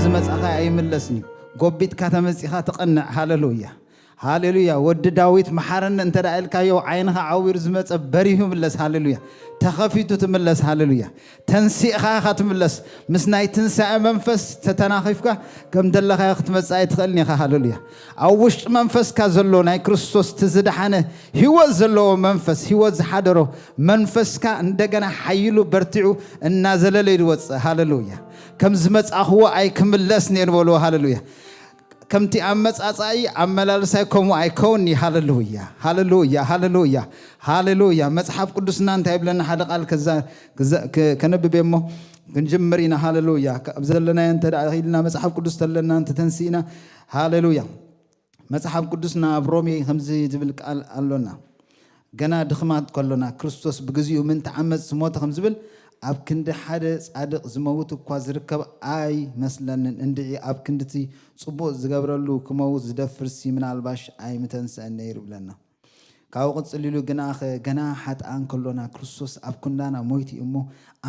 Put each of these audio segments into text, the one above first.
ዝመጻኻ ኣይምለስን እዩ። ጎቢጥካ ተመጺኻ ትቐንዕ። ሃሌሉያ፣ ሃሌሉያ። ወዲ ዳዊት መሓረኒ እንተ ደኣ ኢልካዮ፣ ዓይንኻ ዓዊሩ ዝመጸ በሪሁ ይምለስ። ሃሌሉያ፣ ተኸፊቱ ትምለስ። ሃሌሉያ፣ ተንሲእኻ ኢኻ ትምለስ። ምስ ናይ ትንሳኤ መንፈስ ተተናኺፍካ ከም ደለኻዮ ክትመጽእ ኣይትኽእልን ኢኻ። ሃሌሉያ፣ ኣብ ውሽጢ መንፈስካ ዘሎ ናይ ክርስቶስ እቲ ዝደሓነ ህይወት ዘለዎ መንፈስ፣ ህይወት ዝሓደሮ መንፈስካ እንደገና ሓይሉ በርቲዑ እናዘለለ እዩ ዝወጽእ። ሃሌሉያ፣ ከም ዝመጻኽዎ ኣይክምለስን እየ ንበልዎ። ሃሌሉያ፣ ከምቲ ኣመጻጻኢ ኣመላልሳይ ከምኡ ኣይከውን'ዩ። ሃሌሉያ፣ ሃሌሉያ፣ ሃሌሉያ፣ ሃሌሉያ። መጽሓፍ ቅዱስና እንታይ ይብለና? ሓደ ቃል ከዛ-፣ ከዛ-፣ ከ-፣ ከነብብ እየ እሞ ክንጅምር ኢና። ሃሌሉያ፣ ካብ ዘለናዮ እንተ ደኣ ኢልና መጽሓፍ ቅዱስ ተለና እንተ ተንሲእና፣ ሃሌሉያ። መጽሓፍ ቅዱስና ኣብ ሮሜ ከምዚ ዝብል ቃል ኣሎና። ገና ድኽማት ከሎና ክርስቶስ ብግዚኡ ምእንቲ ዓመጽቲ ሞተ ከም ዝብል፣ ኣብ ክንዲ ሓደ ጻድቕ ዝመውት እኳ ዝርከብ ኣይመስለንን። እንድዒ ኣብ ክንድቲ ጽቡቕ ዝገብረሉ ክመውት ዝደፍርሲ ምናልባሽ ኣይምተንስአን ነይሩ ይብለና። ካብኡ ቅጽል ኢሉ ግናኸ ገና ሓጥኣን ከሎና ክርስቶስ ኣብ ክንዳና ሞይቱ እዩ እሞ፣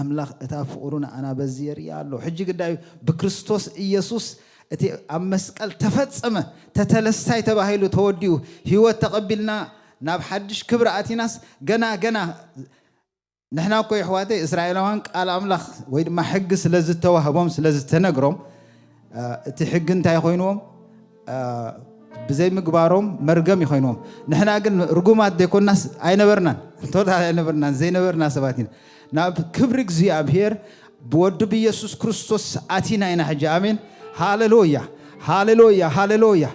ኣምላኽ እታ ፍቕሩ ንኣና በዚ የርእያ ኣሎ። ሕጂ ግዳዩ ብክርስቶስ ኢየሱስ እቲ ኣብ መስቀል ተፈጸመ፣ ተተለሳይ ተባሂሉ ተወዲኡ፣ ህይወት ተቐቢልና ናብ ሓድሽ ክብሪ ኣቲናስ፣ ገና፣ ገና ንሕና እኮ የሕዋተይ እስራኤላውያን ቃል ኣምላኽ ወይ ድማ ሕጊ ስለ ዝተዋህቦም፣ ስለ ዝተነግሮም፣ እ፣ እቲ ሕጊ እንታይ ኮይንዎም? እ፣ ብዘይምግባሮም መርገም ይኮይንዎም። ንሕና ግን ርጉማት ዘይኮናስ ኣይነበርናን፣ ቶታል ኣይነበርናን፣ ዘይነበርና ሰባት ኢና። ናብ ክብሪ እግዚኣብሔር ብወዱ ብኢየሱስ ክርስቶስ ኣቲና ኢና ሕጂ። ኣሜን። ሃሌሉያ፣ ሃሌሉያ፣ ሃሌሉያ፣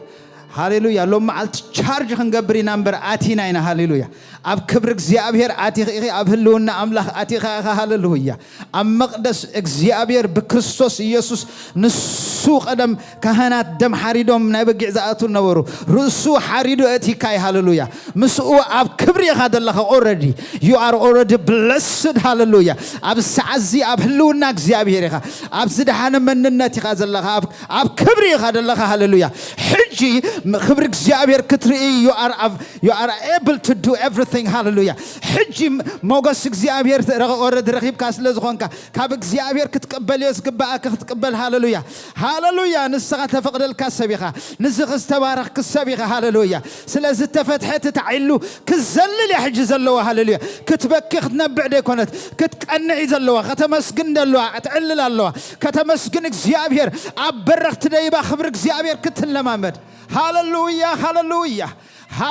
ሃሌሉያ። ሎም መዓልቲ ቻርጅ ክንገብር ኢና እምበር ኣቲና ኢና። ሃሌሉያ። ኣብ ክብሪ እግዚኣብሔር ኣቲኺ ኢኺ፣ ኣብ ህልውና ኣምላኽ ኣቲኻ ኢኻ። ሃሌሉያ። ኣብ መቕደስ እግዚኣብሔር ብክርስቶስ ኢየሱስ ንሱ ቀደም ካህናት ደም ሓሪዶም ናይ በጊዕ ዝኣቱ ነበሩ። ርእሱ ሓሪዱ ኣእቲካ እዩ። ሃሌሉያ። ምስኡ ኣብ ክብሪ ኢኻ ዘለኻ። Already you are already blessed። ሃሌሉያ። ኣብ ሰዓት እዚ ኣብ ህልውና እግዚኣብሔር ኢኻ። ኣብ ዝደሓነ መንነት ኢኻ ዘለኻ። ኣብ፣ ኣብ ክብሪ ኢኻ ዘለኻ። ሃሌሉያ። ሕጂ ም-፣ ክብሪ እግዚኣብሔር ክትርኢ you are av-, you are able to do everything። ሃሌሉያ። ሕጂ ም-፣ ሞገስ እግዚኣብሔር ረ-፣ already ረኺብካ ስለ ዝኾንካ ካብ እግዚኣብሔር ክትቅበልዮ ዝግባኣካ ክትቅበል። ሃሌሉያ፣ ሃሌሉያ። ንስኻ ተፈቕደልካ ሰብ ኢኻ። ንስኺ ዝተባረኽኪ ሰብ ኢኻ። ሃሌሉያ። ስለዚ ተፈትሐ እቲ ተዓይሉ ክዘልል እያ ሕጂ ዘለዋ። ሃሌሉያ። ክትበኪ ክትነብዕ ደይኮነት፣ ክትቀንዕ እዩ ዘለዋ። ከተመስግን ዘለዋ፣ ትዕልል ኣለዋ። ከተመስግን እግዚኣብሔር ኣብ በረኽቲ ደይባ ክብሪ እግዚኣብሔር ክትለማመድ። ሃሌሉያ፣ ሃሌሉያ፣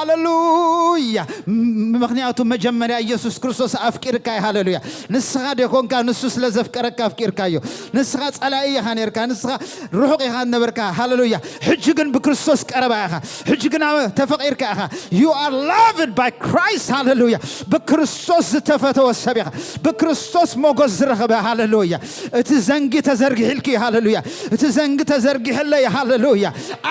ሃሌሉያ። ም-፣ ምኽንያቱ መጀመርያ ኢየሱስ ክርስቶስ ኣፍቂርካ እዩ። ሃሌሉያ። ንስኻ ደይኮንካ፣ ንሱ ስለ ዘፍቀረካ ኣፍቂርካዮ። ንስኻ ጸላኢ ኢኻ ነርካ፣ ንስኻ ርሑቕ ኢኻ ነበርካ። ሃሌሉያ። ሕጂ ግን ብክርስቶስ ቀረባ ኢኻ። ሕጂ ግን ኣበ-፣ ተፈቒርካ ኢኻ። You are loved by Christ። ሃሌሉያ። ብክርስቶስ ዝተፈተወ ሰብ ኢኻ። ብክርስቶስ ሞገስ ዝረኸበ። ሃሌሉያ። እቲ ዘንጊ ተዘርጊሕልኪ። ሃሌሉያ። እቲ ዘንጊ ተዘርጊሕለይ። ሃሌሉያ።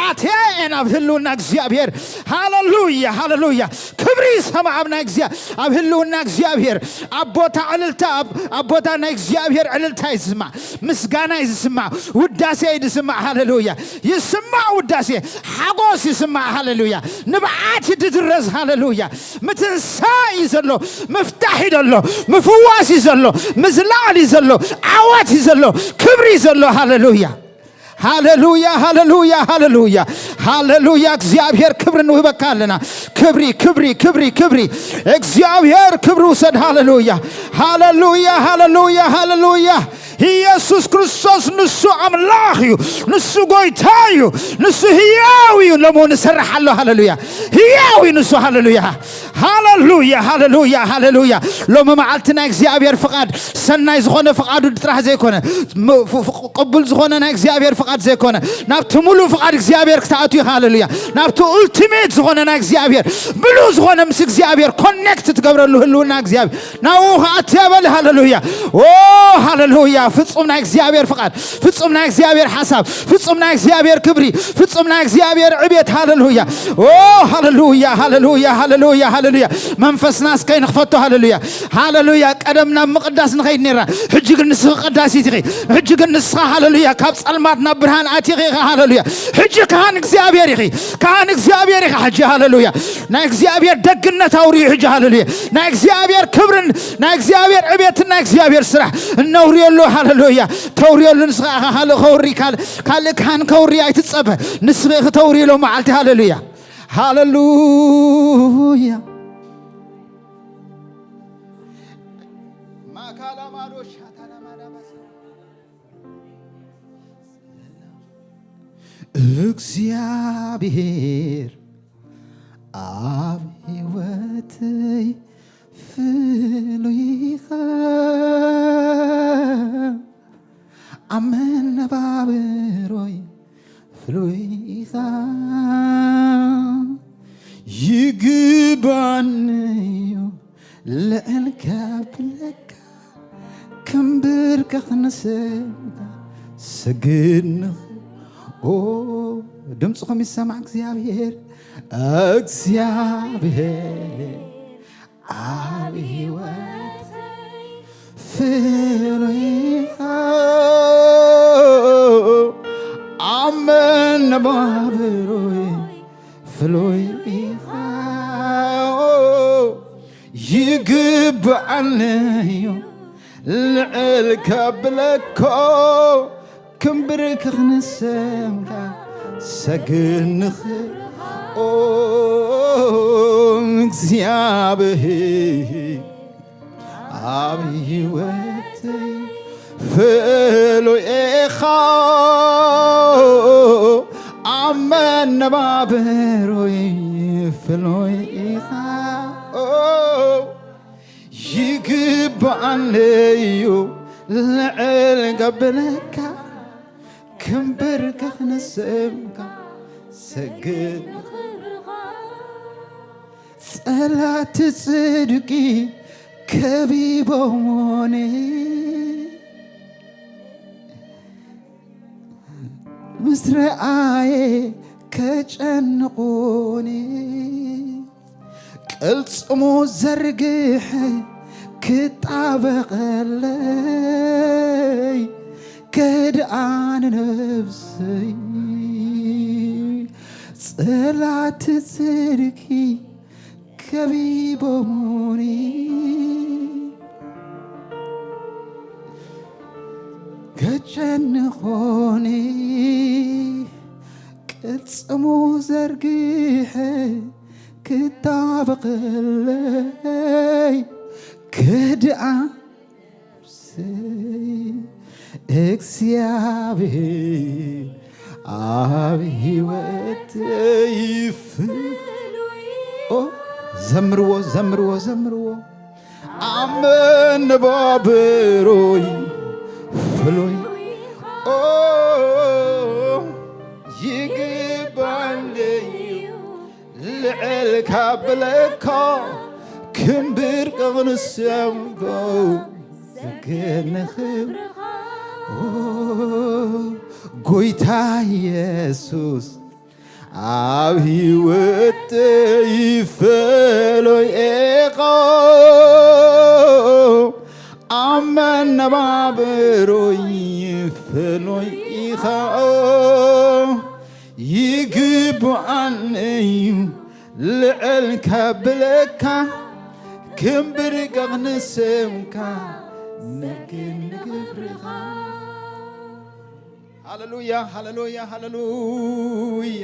ኣትየ እየ ናብ ህልውና እግዚኣብሔር። ሃሌሉያ፣ ሃሌሉያ። ክብሪ ይሰማዕ ኣብ ናይ እግዚኣብ-፣ ኣብ ህልውና እግዚኣብሔር። ኣብ ቦታ ዕልልታ፣ ኣብ፣ ኣብ ቦታ ናይ እግዚኣብሔር ዕልልታ እዩ ዝስማዕ። ምስጋና እዩ ዝስማዕ። ውዳሴ እዩ ዝስማዕ። ሃሌሉያ። ይስማዕ ውዳሴ። ሓጎስ ይስማዕ። ሃሌሉያ። ንብዓት እዩ ድድረዝ። ሃሌሉያ። ምትንሳእ እዩ ዘሎ። ምፍታሕ እዩ ዘሎ። ምፍዋስ እዩ ዘሎ። ምዝላል እዩ ዘሎ። ዓወት እዩ ዘሎ። ክብሪ እዩ ዘሎ። ሃሌሉያ። ሃሌሉያ፣ ሃሌሉያ፣ ሃሌሉያ፣ ሃሌሉያ። እግዚኣብሔር ክብሪ ንውህበካ ኣለና። ክብሪ፣ ክብሪ፣ ክብሪ፣ ክብሪ። እግዚኣብሔር ክብሪ ውሰድ። ሃሌሉያ፣ ሃሌሉያ፣ ሃሌሉያ፣ ሃሌሉያ። ኢየሱስ ክርስቶስ ንሱ ኣምላኽ እዩ፣ ንሱ ጎይታ እዩ፣ ንሱ ህያው እዩ። ሎሞ ንሰርሕ ኣሎ። ሃሌሉያ፣ ህያው እዩ ንሱ። ሃሌሉያ፣ ሃሌሉያ፣ ሃሌሉያ፣ ሃሌሉያ። ሎሚ መዓልቲ ናይ እግዚኣብሔር ፍቓድ፣ ሰናይ ዝኾነ ፍቓዱ ጥራሕ ዘይኮነ፣ ም-፣ ፍ-፣ ፍ-፣ ቅቡል ዝኾነ ናይ እግዚኣብሔር ፍቓድ ዘይኮነ፣ ናብቲ ሙሉእ ፍቓድ እግዚኣብሔር ክትኣቱ ኢኻ። ሃሌሉያ። ናብቲ ኡልቲሜት ዝኾነ ናይ እግዚኣብሔር፣ ምሉእ ዝኾነ ምስ እግዚኣብሔር ኮኔክት ትገብረሉ ህልውና እግዚኣብሔር፣ ናብኡ ክኣቱ እየ በል። ሃሌሉያ። ኦ፣ ሃሌሉያ። ፍጹም ናይ እግዚኣብሔር ፍቓድ፣ ፍጹም ናይ እግዚኣብሔር ሓሳብ፣ ፍጹም ናይ እግዚኣብሔር ክብሪ፣ ፍጹም ናይ እግዚኣብሔር ዕቤት። ሃሌሉያ። ኦ፣ ሃሌሉያ፣ ሃሌሉያ፣ ሃሌሉያ። ሃሌሉያ። መንፈስና እስከ ንኽፈቶ። ሃሌሉያ፣ ሃሌሉያ። ቀደም ናብ ምቕዳስ ንኸይድ ነርና፣ ሕጂ ግን ንስኺ ቀዳሲት ኢኺ። ሕጂ ግን ንስኻ፣ ሃሌሉያ፣ ካብ ጸልማት ናብ ብርሃን ኣቲኺ ኢኻ። ሃሌሉያ። ሕጂ ካህን እግዚኣብሔር ኢኺ፣ ካህን እግዚኣብሔር ኢኻ። ሕጂ፣ ሃሌሉያ፣ ናይ እግዚኣብሔር ደግነት ኣውርዩ። ሕጂ፣ ሃሌሉያ፣ ናይ እግዚኣብሔር ክብርን ናይ እግዚኣብሔር ዕቤትን ናይ እግዚኣብሔር ስራሕ እነውርየሉ። ሃሌሉያ። ተውርየሉ። ንስኻ ኢኻ ካልእ ከውሪ፣ ካልእ፣ ካልእ ካህን ከውሪ ኣይትጸበ። ንስኺ ኢኺ ተውርዩ ሎ መዓልቲ። ሃሌሉያ፣ ሃሌሉያ። ማካላማዶ ሻታላማዳባሳ። እግዚኣብሔር ኣብ ህይወተይ ፍሉይ ኢኻ፣ ኣብ መነባብሮይ ፍሉይ ኢኻ። ይግባኒ እዩ ልዕል ከብለካ፣ ክምብርከኽ ንስምካ ሰግድ ንኽ-፣ ኦ፣ ድምፅኹም ይሰማዕ እግዚኣብሔር። እግዚኣብሔር ኣብ ህይወት ፍሉይ ኢኻ፣ ኣብ መነባብሮይ ፍሉይ ኢኻ። ይግብኣኒ እዩ ልዕል ከብለኮ፣ ክምብርከኽ ንስምካ ሰግድ ንኽ-፣ ኦ እግዚኣብሔር ኣብ ህይወተይ ፍሉይ ኢኻ፣ ኣብ መነባብሮይ ፍሉይ ኢኻ። ይግባኣኒ እዩ ልዕል ከብለካ፣ ክምብርከኽ ንስምካ ሰግድ። ጸላእቲ ጽድቂ ከቢቦሞኒ፣ ምስ ረኣየ ከጨንቑኒ፣ ቅልጽሙ ዘርግሐ ክጣበቐለይ፣ ከድኣኒ ነብሰይ። ጸላእቲ ጽድቂ ከቢቦሙኒ፣ ከጨንቑኒ፣ ቅልጽሙ ዘርግሐ ክጣበቐለይ፣ ከድኣ ነብሰይ። እግዚኣብሔር ኣብ ህይወተይ ፍ-፣ ኦ፣ ዘምርዎ፣ ዘምርዎ፣ ዘምርዎ። ኣብ መነባብሮይ ፍሉይ፣ ኦ፣ ይግባለይ ልዕል ካብለካ ክምብርከኽ ንስምካ ሰግድ ንኽብርኻ። ኦ፣ ጎይታ ኢየሱስ ኣብ ህይወተይ ፍሉይ ኢኻ፣ ኣብ መነባብሮይ ፍሉይ ኢኻ። ይግብኣኒ እዩ ልዕል ከብለካ፣ ክምብርከኽ ንስምካ ሰግድ ንኽብርኻ። ሃሌሉያ፣ ሃሌሉያ፣ ሃሌሉያ።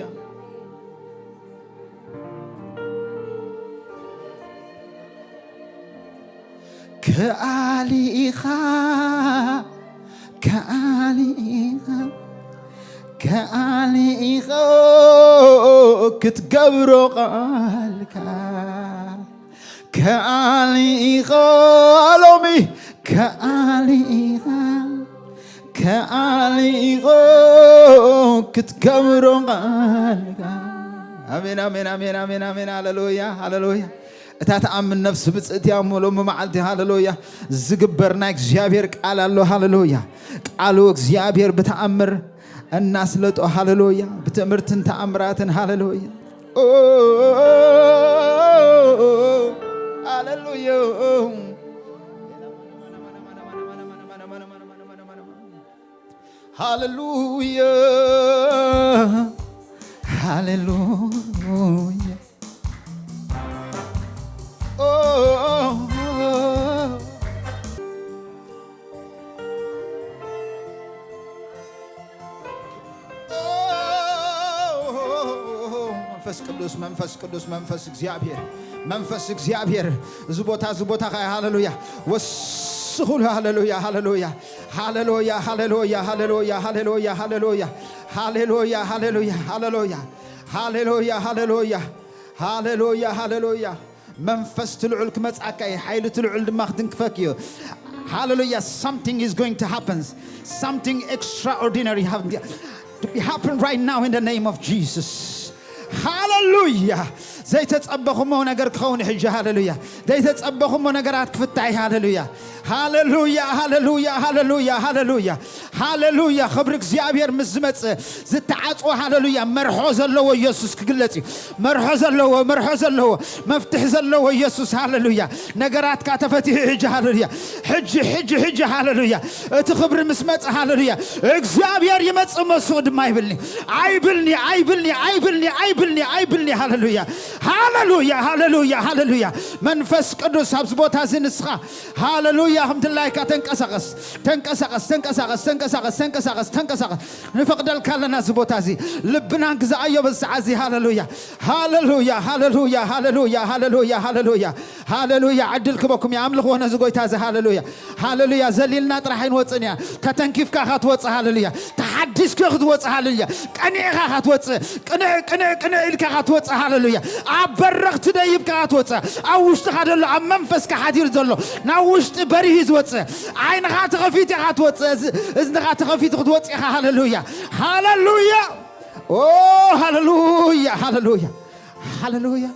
ከኣሊ ኢኻ፣ ከኣሊ ኢኻ፣ ከኣሊ ኢኻ ክትገብሮ ቃልካ። ከኣሊ ኢኻ ሎሚ፣ ከኣሊ ኢኻ፣ ከኣሊ ኢኻ ክትገብሮ ቃልካ። ኣሜን፣ ኣሜን፣ ኣሜን፣ ኣሜን፣ ኣሜን። ሃሌሉያ፣ ሃሌሉያ። እታ ትኣምን ነፍሲ ብጽእቲ እያ እሞ ሎሚ መዓልቲ፣ ሃሌሉያ፣ ዝግበር ናይ እግዚኣብሔር ቃል ኣሎ። ሃሌሉያ። ቃሉ እግዚኣብሔር ብተኣምር እናስለጦ፣ ሃሌሉያ፣ ብትእምርትን ተኣምራትን፣ ሃሌሉያ። ሃሌሉያ፣ ሃሌሉያ፣ ሃሌሉያ። መንፈስ ቅዱስ፣ መንፈስ ቅዱስ፣ መንፈስ እግዚኣብሔር፣ መንፈስ እግዚኣብሔር፣ እዚ ቦታ፣ እዚ ቦታ ኸ፣ ሃሌሉያ፣ ወስኹሉ፣ ሃሌሉያ፣ ሃሌሉያ፣ ሃሌሉያ፣ ሃሌሉያ፣ ሃሌሉያ፣ ሃሌሉያ፣ ሃሌሉያ፣ ሃሌሉያ፣ ሃሌሉያ፣ ሃሌሉያ፣ ሃሌሉያ፣ ሃሌሉያ፣ ሃሌሉያ። መንፈስ እቲ ልዑል ክመጽኣካ እዩ። ሓይሊ እቲ ልዑል ድማ ክትንክፈክ እዩ። ሃሌሉያ። Something is going to happen. Something extraordinary have- to be happen right now in the name of Jesus. ሃሌሉያ። ዘይተጸበኹሞ ነገር ክኸውን ሕጂ። ሃሌሉያ። ዘይተጸበኹሞ ነገራት ክፍታይ። ሃሌሉያ፣ ሃሌሉያ፣ ሃሌሉያ፣ ሃሌሉያ፣ ሃሌሉያ፣ ሃሌሉያ። ክብሪ እግዚኣብሔር ምስ ዝመጽእ ዝተዓጽወ፣ ሃሌሉያ፣ መርሖ ዘለዎ ኢየሱስ ክግለጽ እዩ። መርሖ ዘለዎ፣ መርሖ ዘለዎ፣ መፍትሒ ዘለዎ ኢየሱስ። ሃሌሉያ። ነገራትካ ተፈቲሑ ሕጂ። ሃሌሉያ። ሕጂ፣ ሕጂ፣ ሕጂ። ሃሌሉያ። እቲ ክብሪ ምስ መጸ፣ ሃሌሉያ፣ እግዚኣብሔር ይመጽእ፣ መስኡ ድማ ይብልኒ። ኣይብልኒ፣ ኣይብልኒ፣ ኣይብልኒ፣ ኣይብልኒ፣ ኣይብልኒ። ሃሌሉያ፣ ሃሌሉያ፣ ሃሌሉያ፣ ሃሌሉያ። መንፈስ ቅዱስ ኣብዚ ቦታ እዚ ንስኻ፣ ሃሌሉያ፣ ከም ድላይካ ተንቀሳቐስ፣ ተንቀሳቐስ፣ ተንቀሳቐስ፣ ተንቀሳቐስ፣ ተንቀሳቐስ፣ ተንቀሳቐስ። ንፈቕደልካ ኣለና እዚ ቦታ እዚ። ልብና ግዛኣዮ በዚ ሰዓት እዚ። ሃሌሉያ፣ ሃሌሉያ፣ ሃሌሉያ፣ ሃሌሉያ፣ ሃሌሉያ፣ ሃሌሉያ፣ ሃሌሉያ። ዕድል ክበኩም እየ። ኣምልኽዎ ነዚ ጎይታ እዚ። ሃሌሉያ፣ ሃሌሉያ። ዘሊልና ጥራሕ ኣይንወፅእን እያ። ተተንኪፍካ ኢኻ ትወፅእ። ሃሌሉያ። ተሓዲስካ ክትወፅእ። ሃሌሉያ። ቀኒዕካ ኢኻ ትወፅእ። ቅንዕ፣ ቅንዕ፣ ቅንዕ ኢልካ ኢኻ ትወፅእ። ሃሌሉያ። ኣብ በረኽቲ ደይብካ ኢኻ ትወፅእ። ኣብ ውሽጥኻ ዘሎ፣ ኣብ መንፈስካ ሓዲሩ ዘሎ፣ ናብ ውሽጢ በሪሁ ዝወፅእ። ዓይንኻ ተኸፊቱ ኢኻ ትወፅእ። እዚ፣ እዝንኻ ተኸፊቱ ክትወፅእ ኢኻ። ሃሌሉያ። ሃሌሉያ። ኦ፣ ሃሌሉያ፣ ሃሌሉያ፣ ሃሌሉያ።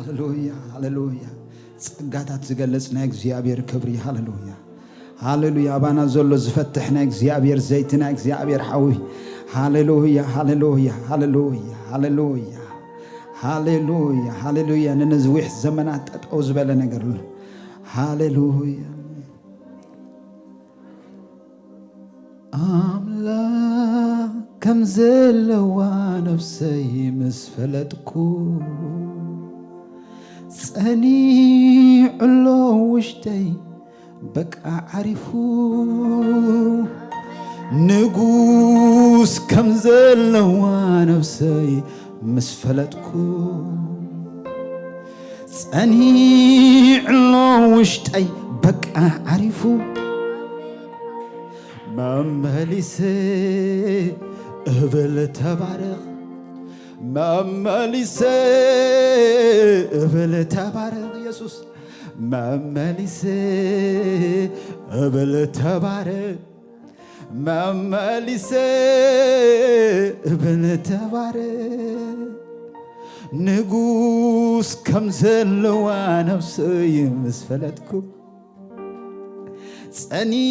ሃሌሉያ፣ ሃሌሉያ። ጸጋታት ዝገልጽ ናይ እግዚኣብሔር ክብሪ። ሃሌሉያ፣ ሃሌሉያ። ኣባና ዘሎ ዝፈትሕ ናይ እግዚኣብሔር ዘይቲ፣ ናይ እግዚኣብሔር ሓዊ። ሃሌሉያ፣ ሃሌሉያ፣ ሃሌሉያ፣ ሃሌሉያ፣ ሃሌሉያ፣ ሃሌሉያ። ንነዝዊሕ ዘመናት ጠጠው ዝበለ ነገር ኣሎ። ሃሌሉያ። ኣምላኽ ከም ዘለዋ ነፍሰይ ምስ ፈለጥኩ፣ ጸኒዑ ኣሎ ውሽጠይ በቃ ዓሪፉ። ንጉስ ከም ዘለዋ ነፍሰይ ምስ ፈለጥኩ፣ ጸኒዑ ኣሎ ውሽጠይ በቃ ዓሪፉ። መመሊሰ እብል ተባረኽ፣ መመሊሰ እብል ተባረኽ ኢየሱስ፣ መመሊሰ እብል ተባረኽ፣ መመሊሰ እብል ተባረኽ። ንጉስ ከም ዘለዋ ነፍሰይ ምስ ፈለጥኩ፣ ጸኒዑ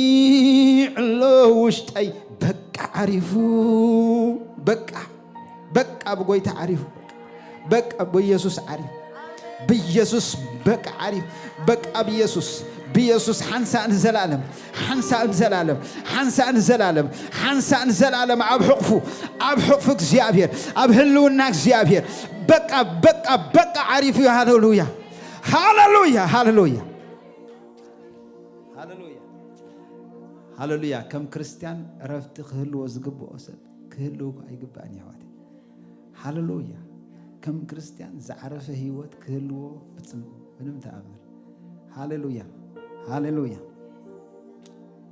ኣሎ ውሽጠይ በቃ ዓሪፉ። በቃ፣ በቃ ብጎይታ ዓሪፉ። በቃ ብኢየሱስ ዓሪፉ። ብኢየሱስ በቃ ዓሪፉ። በቃ ብኢየሱስ፣ ብኢየሱስ ሓንሳእ ንዘላለም፣ ሓንሳእ ንዘላለም፣ ሓንሳእ ንዘላለም፣ ሓንሳእ ንዘላለም ኣብ ሕቕፉ፣ ኣብ ሕቕፉ እግዚኣብሔር፣ ኣብ ህልውና እግዚኣብሔር በቃ፣ በቃ፣ በቃ ዓሪፉ እዩ። ሃሌሉያ፣ ሃሌሉያ፣ ሃሌሉያ፣ ሃሌሉያ፣ ሃሌሉያ። ከም ክርስትያን ዕረፍቲ ክህልዎ ዝግብኦ ሰብ ክህልው ኣይግባእን እዩ፣ ኣሕዋተይ። ሃሌሉያ። ከም ክርስትያን ዝዓረፈ ህይወት ክህልዎ ፍጹም ምንም ተኣምር። ሃሌሉያ፣ ሃሌሉያ፣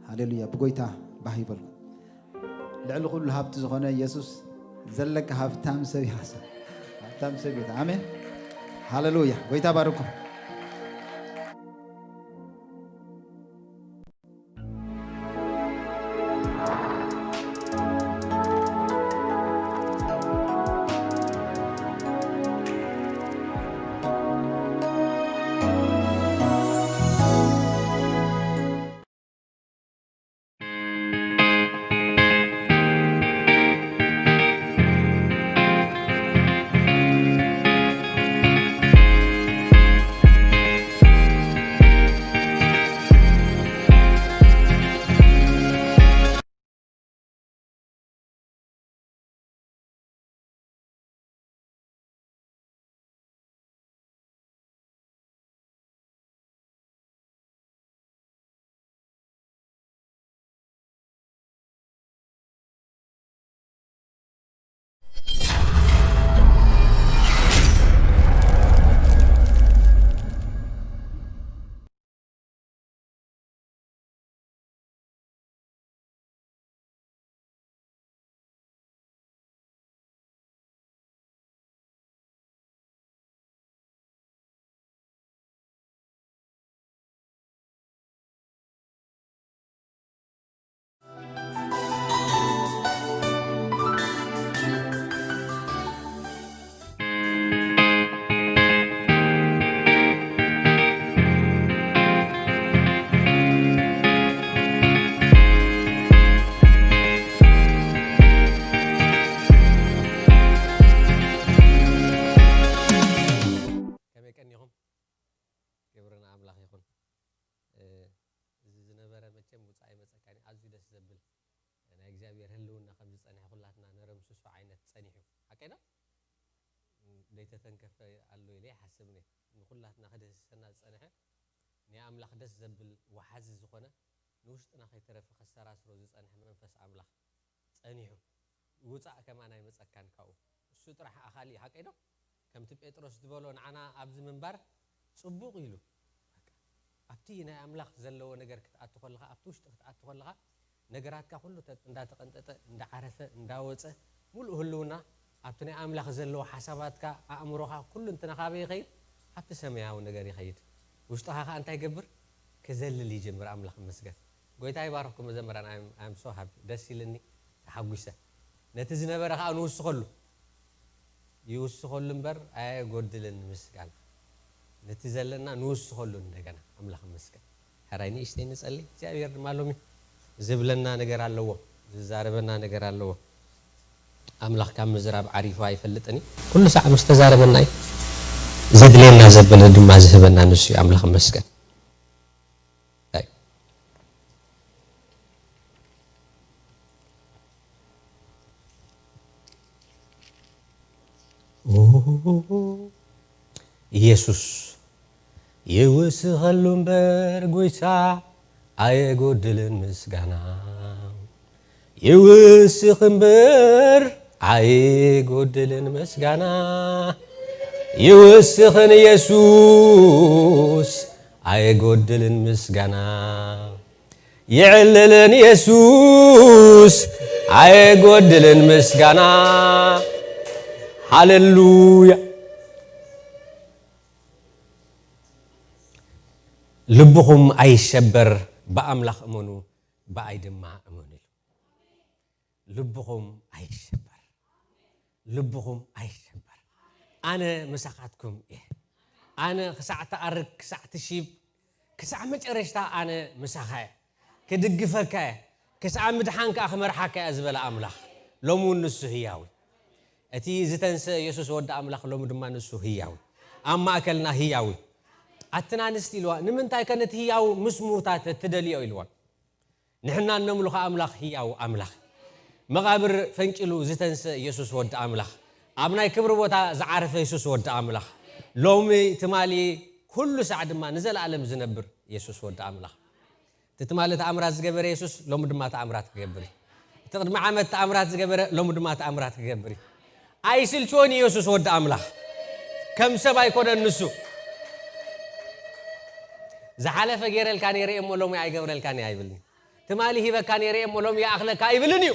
ሃሌሉያ። ብጎይታ ባህ ይበልኩም። ልዕሊ ኩሉ ሃብቲ ዝኾነ ኢየሱስ ዘለካ ሃብታም ሰብ ይሓስብ። ሃብታም ሰብ ይታ። ኣሜን። ሃሌሉያ። ጎይታ ባርኩም። ከመይ ቀኒኹም? ክብሪ ንኣምላኽ ይኹን። እ፣ እዚ ዝነበረ መቸም ውጻእ ኣይመጸካን እዩ። ኣዝዩ ደስ ዘብል ናይ እግዚኣብሔር ህልውና ከም ዝጸንሐ ኩላትና ነረምስሶ ዓይነት ጸኒሑ። ሓቀይ ዶ? ደይተተንከፈ ኣሎ ኢለ ይሓስብ እየ። ንኹላትና ክድህስሰና ዝጸንሐ ናይ ኣምላኽ ደስ ዘብል ወሓዚ ዝኾነ ንውሽጥና ከይተረፈ ከሰራስሮ ዝጸንሐ መንፈስ ኣምላኽ ጸኒሑ። ውጻእ ከማን ኣይመጸካን ካብኡ። እሱ ጥራሕ ኣኻሊ እዩ። ሓቀይ ዶ? ከምቲ ጴጥሮስ ዝበሎ ንዓና ኣብዚ ምንባር ጽቡቕ ኢሉ። በቃ፣ ኣብቲ ናይ ኣምላኽ ዘለዎ ነገር ክትኣቱ ከለኻ፣ ኣብቲ ውሽጢ ክትኣቱ ከለኻ፣ ነገራትካ ኩሉ ተ-፣ እንዳተቐንጠጠ፣ እንዳዓረፈ፣ እንዳወጸ፣ ሙሉእ ህልውና ኣብቲ ናይ ኣምላኽ ዘለዎ ሓሳባትካ፣ ኣእምሮኻ፣ ኩሉ እንትናኻ ኣበይ ይኸይድ? ኣብቲ ሰማያዊ ነገር ይኸይድ። ውሽጥኻ ኸኣ እንታይ ይገብር? ክዘልል ይጅምር። ኣምላኽ ይመስገን። ጎይታ ይባርኽኩም መዘምራን። I'm, I'm so happy። ደስ ኢልኒ፣ ተሓጒሰ። ነቲ ዝነበረ ኸኣ ንውስኸሉ። ይውስኸሉ እምበር ኣየጎድልን። ምስጋና ነቲ ዘለና ንውስኸሉ እንደገና። ኣምላኽ ይመስገን። ሕራይ ንእሽተይ ንጸሊ። እግዚኣብሔር ድማ ሎሚ ዝብለና ነገር ኣለዎ፣ ዝዛረበና ነገር ኣለዎ። ኣምላኽ ካብ ምዝራብ ዓሪፉ ኣይፈልጥን እዩ። ኩሉ ሳዕ ምስ ተዛረበና እዩ። ዘድልየና ዘበለ ድማ ዝህበና ንሱ እዩ። ኣምላኽ ይመስገን። ኢየሱስ ይውስኸሉ እምበር ጎይታ ኣየጎድልን ምስጋና። ይውስኽ እምበር ኣይጎድልን ምስጋና። ይውስኽን ኢየሱስ ኣይጎድልን ምስጋና። ይዕልልን ኢየሱስ ኣይጎድልን ምስጋና። ሃሌሉያ። ልብኹም ኣይሸበር፣ ብኣምላኽ እመኑ፣ ብኣይ ድማ እመኑ ኢሉ። ልብኹም ኣይሸበር፣ ልብኹም ኣይሸበር። ኣነ ምሳኻትኩም እየ። ኣነ ክሳዕ ትኣርግ፣ ክሳዕ ትሺብ፣ ክሳዕ መጨረሽታ ኣነ ምሳኻ እየ። ክድግፈካ እየ። ክሳዕ ምድሓን ከኣ ክመርሓካ እየ ዝበለ ኣምላኽ፣ ሎሚ እውን ንሱ ህያው እዩ። እቲ ዝተንስአ የሱስ ወዲ ኣምላኽ ሎሚ ድማ ንሱ ህያው እዩ። ኣብ ማእከልና ህያው እዩ። ኣትን ኣንስቲ ኢልዋ፣ ንምንታይ ከ ነቲ ህያው ምስ ምዉታት ትደልዮ ኢልዋ። ንሕና እነምልኾ ኣምላኽ ህያው ኣምላኽ። መቓብር ፈንቂሉ ዝተንስአ የሱስ ወዲ ኣምላኽ። ኣብ ናይ ክብሪ ቦታ ዝዓረፈ የሱስ ወዲ ኣምላኽ። ሎሚ ትማሊ ኩሉ ሳዕ ድማ ንዘለኣለም ዝነብር የሱስ ወዲ ኣምላኽ። እቲ ትማሊ ተኣምራት ዝገበረ የሱስ ሎሚ ድማ ተኣምራት ክገብር እዩ። እቲ ቅድሚ ዓመት ተኣምራት ዝገበረ ሎሚ ድማ ተኣምራት ክገብር እዩ። ኣይስልችዎን እዩ የሱስ ወዲ ኣምላኽ። ከም ሰብ ኣይኮነን ንሱ። ዝሓለፈ ገይረልካ ነይረ እየ እሞ ሎሚ ኣይገብረልካን እየ ኣይብልን እዩ። ትማሊ ሂበካ ነይረ እየ እሞ ሎሚ ይኣኽለካ ኣይብልን እዩ።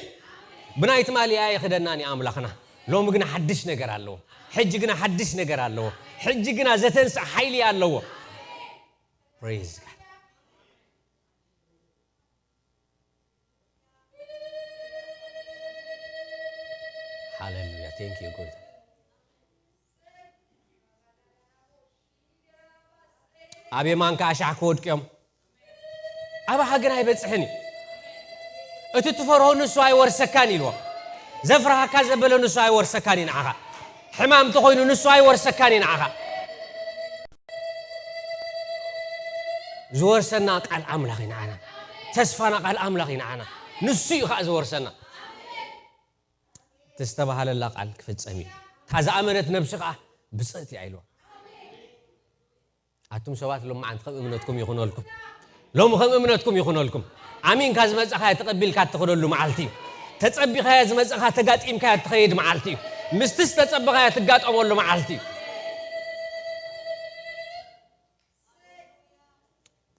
ብናይ ትማሊ ኣይኽደናን እዩ ኣምላኽና። ሎሚ ግና ሓድሽ ነገር ኣለዎ። ሕጂ ግና ሓድሽ ነገር ኣለዎ። ሕጂ ግና ዘተንስእ ሓይሊ ኣለዎ። Praise God. ሃሌሉያ። Thank you ጎይታ። ኣብ የማንካ ኣሻሕ ክወድቅዮም ኣብ ሃገር ኣይበጽሕን እዩ። እቲ ትፈርሆ ንሱ ኣይወርሰካን ኢልዎ። ዘፍርሃካ ዘበለ ንሱ ኣይወርሰካን እዩ ንዓኻ። ሕማም ተኾይኑ ንሱ ኣይወርሰካን እዩ ንዓኻ። ዝወርሰና ቃል ኣምላኽ እዩ ንዓና። ተስፋና ቃል ኣምላኽ እዩ ንዓና። ንሱ እዩ ኸዓ ዝወርሰና። እተስተባሃለላ ቃል ክፍጸም እዩ። እታ ዝኣመነት ነብሲ ኸዓ ብፅእቲ እያ ኢልዋ። ኣቱም ሰባት ሎማዓንቲ ከም እምነትኩም ይኹነልኩም። ሎሚ ከም እምነትኩም ይኹነልኩም። ኣሚንካ ዝመጻኻዮ ተቐቢልካ እትኸደሉ መዓልቲ እዩ። ተጸቢኻዮ ዝመጻኻ ተጋጢምካዮ እትኸይድ መዓልቲ እዩ። ምስቲ ዝተጸበኻዮ ትጋጠመሉ መዓልቲ እዩ።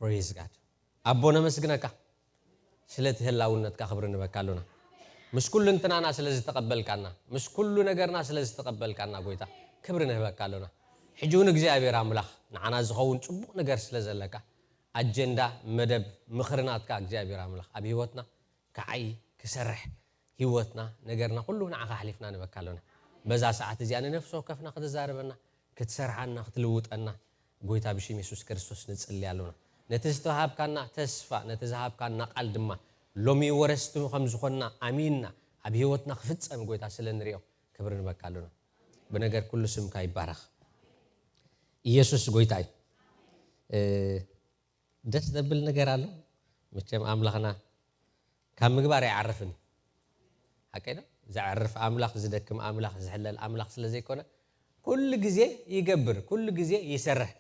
Praise God። ኣቦ ነመስግነካ። ስለቲ ህላውነትካ ክብሪ ንበካ ኣሎና። ምስ ኩሉ እንትናና ስለ ዝተቐበልካና፣ ምስ ኩሉ ነገርና ስለ ዝተቐበልካና ጎይታ ክብሪ ንህበካ ኣሎና። ሕጂ እውን እግዚኣብሔር ኣምላኽ ንዓና ዝኸውን ጽቡቕ ነገር ስለ ዘለካ ኣጀንዳ መደብ ምኽሪ ናትካ እግዚኣብሔር ኣምላኽ ኣብ ህይወትና ክዓይ ክሰርሕ ህይወትና ነገርና ኩሉ ንዓኻ ኣሕሊፍና ንበካ ኣሎና። በዛ ሰዓት እዚኣ ንነፍሲ ወከፍና ክትዛረበና ክትሰርሓና ክትልውጠና ጎይታ ብሽም የሱስ ክርስቶስ ንጽሊ ኣሎና። ነቲ ዝተሃብካና ተስፋ ነቲ ዝሃብካና ቃል ድማ ሎሚ ወረስቲ ከም ዝኾንና ኣሚንና ኣብ ህይወትና ክፍጸም ጎይታ ስለ ንሪኦ ክብሪ ንበካ ኣሎና። ብነገር ኩሉ ስምካ ይባረኽ። ኢየሱስ ጎይታ እዩ። ደስ ዘብል ነገር ኣሎ። መቸም ኣምላኽና ካብ ምግባር ኣይዓርፍን እዩ። ሓቀይ ዶ? ዘዕርፍ ኣምላኽ ዝደክም ኣምላኽ ዝሕለል ኣምላኽ ስለ ዘይኮነ ኩሉ ግዜ ይገብር፣ ኩሉ ግዜ ይሰርሕ።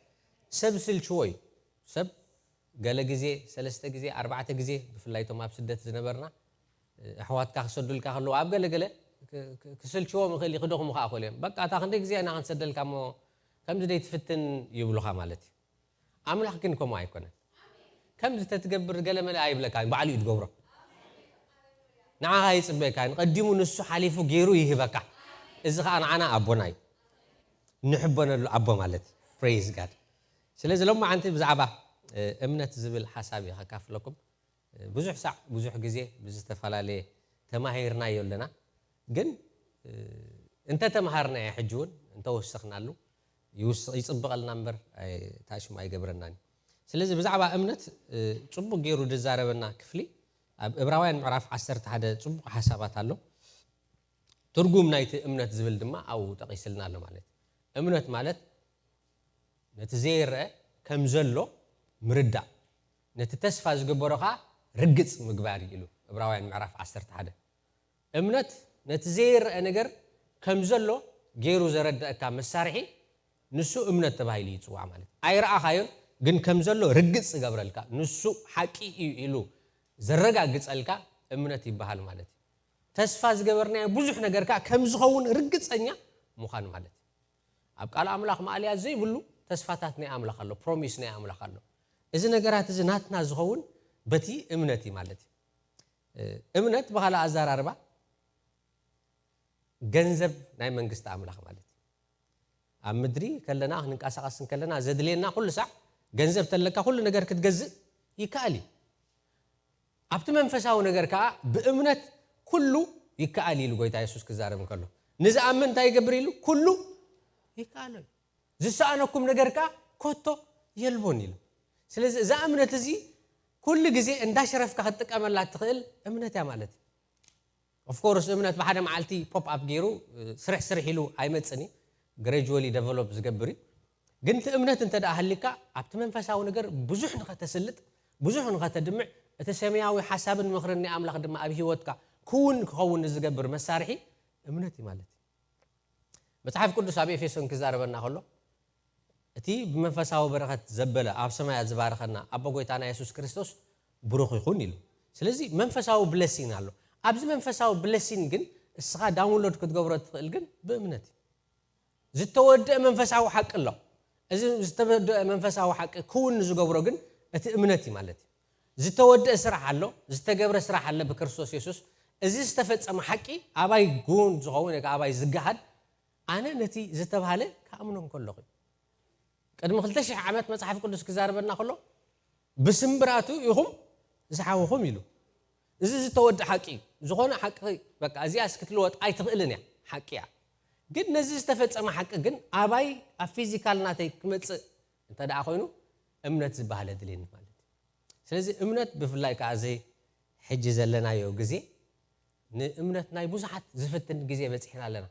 ሰብ ስልችዎ እዩ። ሰብ ገለ ግዜ ሰለስተ ግዜ ኣርባዕተ ግዜ ብፍላይ እቶም ኣብ ስደት ዝነበርና ኣሕዋትካ ክሰዱልካ ከለዉ ኣብ ገለ ገለ ክስልችዎም ይኽእል እዩ ክደኽሙ ከዓ ክእሉ እዮም። በቃ እታ ክንደይ ግዜ ኢና ክንሰደልካ እሞ ከምዚ ደይትፍትን ይብሉኻ ማለት እዩ። ኣምላኽ ግን ከምኡ ኣይኮነን። ከምዚ ተትገብር ገለመለ ኣይብለካን ባዕሉ እዩ ዝገብሮ። ንዓኻ ይጽበየካ ንቐዲሙ ንሱ ሓሊፉ ገይሩ ይህበካ። እዚ ከዓ ንዓና ኣቦና እዩ። ንሕበነሉ ኣቦ ማለት እዩ። Praise God። ስለዚ ሎማዓንቲ ብዛዕባ እምነት ዝብል ሓሳብ እየ ከካፍለኩም። ብዙሕ ሳዕ ብዙሕ ግዜ ብዝተፈላለየ ተማሂርናዮ ኣለና። ግን እንተተምሃርናዮ ሕጂ እውን እንተወሰኽናሉ ይውስ- ይፅብቐልና እምበር ኣይ- ታሽሙ ኣይገብረናን እዩ። ስለዚ ብዛዕባ እምነት እ፣ ፅቡቅ ገይሩ ዝዛረበና ክፍሊ ኣብ እብራውያን ምዕራፍ ዓሰርተ ሓደ ፅቡቅ ሓሳባት ኣሎ። ትርጉም ናይቲ እምነት ዝብል ድማ ኣብኡ ጠቂስልና ኣሎ ማለት እዩ። እምነት ማለት ነቲ ዘይረአ ከም ዘሎ ምርዳእ፣ ነቲ ተስፋ ዝግበሮ ከዓ ርግፅ ምግባር እዩ ኢሉ እብራውያን ምዕራፍ ዓሰርተ ሓደ። እምነት ነቲ ዘይረአ ነገር ከም ዘሎ ገይሩ ዘረደእካ መሳርሒ ንሱ እምነት ተባሂሉ ይፅዋዕ ማለት እዩ። ኣይረኣኻዮን ግን ከም ዘሎ ርግፅ ዝገብረልካ ንሱ ሓቂ እዩ ኢሉ ዘረጋግፀልካ እምነት ይበሃል ማለት እዩ። ተስፋ ዝገበርናዮ ብዙሕ ነገር ከዓ ከም ዝኸውን ርግፀኛ ምዃን ማለት እዩ። ኣብ ቃል ኣምላኽ ማእለያ ዘይብሉ ተስፋታት ናይ ኣምላኽ ኣሎ፣ ፕሮሚስ ናይ ኣምላኽ ኣሎ። እዚ ነገራት እዚ ናትና ዝኸውን በቲ እምነት እዩ ማለት እዩ። እምነት ብኻልእ ኣዘራርባ ገንዘብ ናይ መንግስቲ ኣምላኽ ማለት እዩ። ኣብ ምድሪ ከለና ክንንቀሳቐስ ከለና ዘድልየና ኩሉ ሳዕ ገንዘብ ተለካ ኩሉ ነገር ክትገዝእ ይከኣል እዩ። ኣብቲ መንፈሳዊ ነገር ከዓ ብእምነት ኩሉ ይከኣል ኢሉ ጎይታ የሱስ ክዛረብ እንከሎ ንዝኣምን እንታይ ይገብር ኢሉ? ኩሉ ይከኣሎ እዩ። ዝሰኣነኩም ነገር ከዓ ኮቶ የልቦን ኢሉ። ስለዚ እዛ እምነት እዚ ኩሉ ግዜ እንዳሽረፍካ ክትጥቀመላ እትኽእል እምነት እያ ማለት እዩ። ኦፍኮርስ እምነት ብሓደ መዓልቲ ፖፕ ኣፕ ገይሩ ስርሕ ስርሕ ኢሉ ኣይመፅን እዩ። ግሬጅዋሊ ደቨሎፕ ዝገብር እዩ። ግን እቲ እምነት እንተ ደኣ ሃሊካ ኣብቲ መንፈሳዊ ነገር ብዙሕ ንኸተስልጥ ብዙሕ ንኸተድምዕ እቲ ሰማያዊ ሓሳብን ምኽርን ናይ ኣምላኽ ድማ ኣብ ህይወትካ ክውን ክኸውን ዝገብር መሳርሒ እምነት እዩ ማለት እዩ። መጽሓፍ ቅዱስ ኣብ ኤፌሶን ክዛረበና ከሎ እቲ ብመንፈሳዊ በረኸት ዘበለ ኣብ ሰማያት ዝባረኸና ኣቦ ጎይታና የሱስ ክርስቶስ ብሩኽ ይኹን ኢሉ። ስለዚ መንፈሳዊ ብለሲን ኣሎ። ኣብዚ መንፈሳዊ ብለሲን ግን እስኻ ዳውንሎድ ክትገብሮ ትኽእል ግን ብእምነት እዩ። ዝተወደአ መንፈሳዊ ሓቂ ኣሎ። እዚ ዝተወደአ መንፈሳዊ ሓቂ ክውን ዝገብሮ ግን እቲ እምነት እዩ ማለት እዩ። ዝተወደአ ስራሕ ኣሎ፣ ዝተገብረ ስራሕ ኣለ ብክርስቶስ የሱስ። እዚ ዝተፈጸመ ሓቂ ኣባይ ግውን ዝኸውን ወይ ከዓ ኣባይ ዝገሃድ ኣነ ነቲ ዝተባህለ ክኣምኖ እንከለኹ እዩ። ቅድሚ ክልተ ሽሕ ዓመት መጽሓፍ ቅዱስ ክዛረበና ከሎ ብስምብራቱ ኢኹም ዝሓወኹም ኢሉ። እዚ ዝተወደ ሓቂ እዩ። ዝኾነ ሓቂ በቃ እዚኣስ ክትልወጥ ኣይትኽእልን እያ፣ ሓቂ እያ። ግን ነዚ ዝተፈጸመ ሓቂ ግን ኣባይ ኣብ ፊዚካል ናተይ ክመጽእ እንተ ደኣ ኮይኑ እምነት ዝበሃል የድልየኒ ማለት እዩ። ስለዚ እምነት ብፍላይ ከዓ እዚ ሕጂ ዘለናዮ ግዜ ንእምነት ናይ ብዙሓት ዝፍትን ግዜ በፂሕና ኣለና።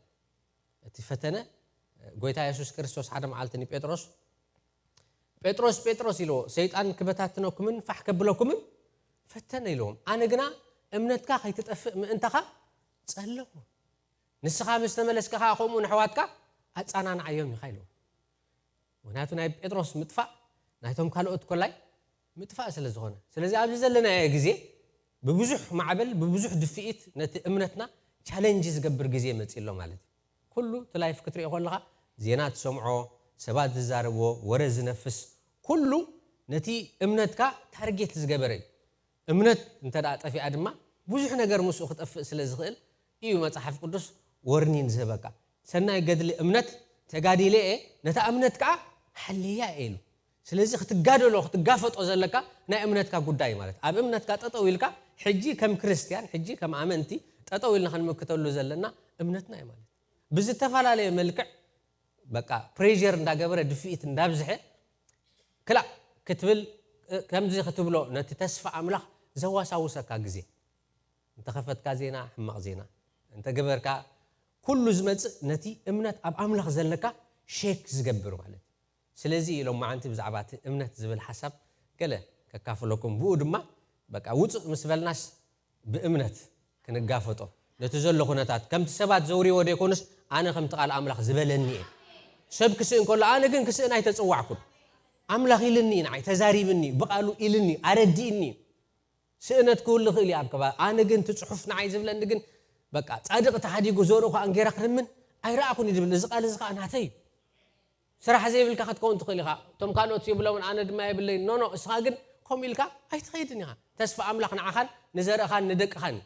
እቲ ፈተነ ጎይታ የሱስ ክርስቶስ ሓደ መዓልቲ ንጴጥሮስ ጴጥሮስ ጴጥሮስ ኢልዎ ሰይጣን ክበታትነኩምን ፋሕ ከብለኩምን ፈተነ ኢልዎም ኣነ ግና እምነትካ ከይትጠፍእ ምእንታኻ ጸለኹ ንስኻ ምስ ተመለስካ ከዓ ከምኡ ንሕዋትካ ኣጸናንዓዮም ኢኻ ኢልዎም ምክንያቱ ናይ ጴጥሮስ ምጥፋእ ናይቶም ካልኦት ኮላይ ምጥፋእ ስለ ዝኾነ ስለዚ ኣብዚ ዘለናዮ ግዜ ብብዙሕ ማዕበል ብብዙሕ ድፍኢት ነቲ እምነትና ቻለንጅ ዝገብር ግዜ መፂ ኣሎ ማለት እዩ ኩሉ እቲ ላይፍ ክትሪኦ ከለኻ ዜና ትሰምዖ ሰባት ዝዛረብዎ ወረ ዝነፍስ ኩሉ ነቲ እምነትካ ታርጌት ዝገበረ እዩ እምነት እንተ ጠፊኣ ድማ ብዙሕ ነገር ምስኡ ክጠፍእ ስለ ዝኽእል እዩ መፅሓፍ ቅዱስ ወርኒን ዝህበካ ሰናይ ገድሊ እምነት ተጋዲለ እየ ነታ እምነት ከዓ ሓልያ እየ ኢሉ ስለዚ ክትጋደሎ ክትጋፈጦ ዘለካ ናይ እምነትካ ጉዳይ ማለት ኣብ እምነትካ ጠጠው ኢልካ ሕጂ ከም ክርስትያን ሕጂ ከም ኣመንቲ ጠጠው ኢልና ክንምክተሉ ዘለና እምነትና እዩ ማለት ብዝተፈላለየ መልክዕ በቃ ፕሬር እንዳገበረ ድፍኢት እንዳብዝሐ ክላእ ክትብል ከምዚ ክትብሎ ነቲ ተስፋ ኣምላኽ ዘዋሳውሰካ ግዜ እንተኸፈትካ ዜና ሕማቕ ዜና እንተገበርካ ኩሉ ዝመፅእ ነቲ እምነት ኣብ ኣምላኽ ዘለካ ሼክ ዝገብር ማለት እዩ ስለዚ ኢሎም መዓንቲ ብዛዕባ እቲ እምነት ዝብል ሓሳብ ገለ ከካፍለኩም ብኡ ድማ በቃ ውፅእ ምስ በልናስ ብእምነት ክንጋፈጦ ነቲ ዘሎ ኩነታት ከምቲ ሰባት ዘውርዎ ዘይኮኑስ ኣነ ከምቲ ቃል ኣምላኽ ዝበለኒ እየ ሰብ ክስእን ከሎ ኣነ ግን ክስእን ኣይተፅዋዕኩን ኣምላኽ ኢልኒ ንዓይ ተዛሪብኒ ብቃሉ ኢልኒ ኣረዲእኒ እዩ ስእነት ክህሉ ይኽእል እዩ ኣብ ከባቢ ኣነ ግን እቲ ፅሑፍ ንዓይ ዝብለኒ ግን በቃ ፃድቕ ተሓዲጉ ዘርኡ ከዓ እንጌራ ክርምን ኣይረኣኹን እዩ ዝብል እዚ ቃል እዚ ከዓ ናተይ እዩ ስራሕ ዘይብልካ ክትከውን ትኽእል ኢኻ እቶም ካልኦት ይብሎምን ኣነ ድማ የብለይ ኖኖ እስኻ ግን ከምኡ ኢልካ ኣይትኸይድን ኢኻ ተስፋ ኣምላኽ ንዓኻን ንዘርእኻን ንደቅኻን እዩ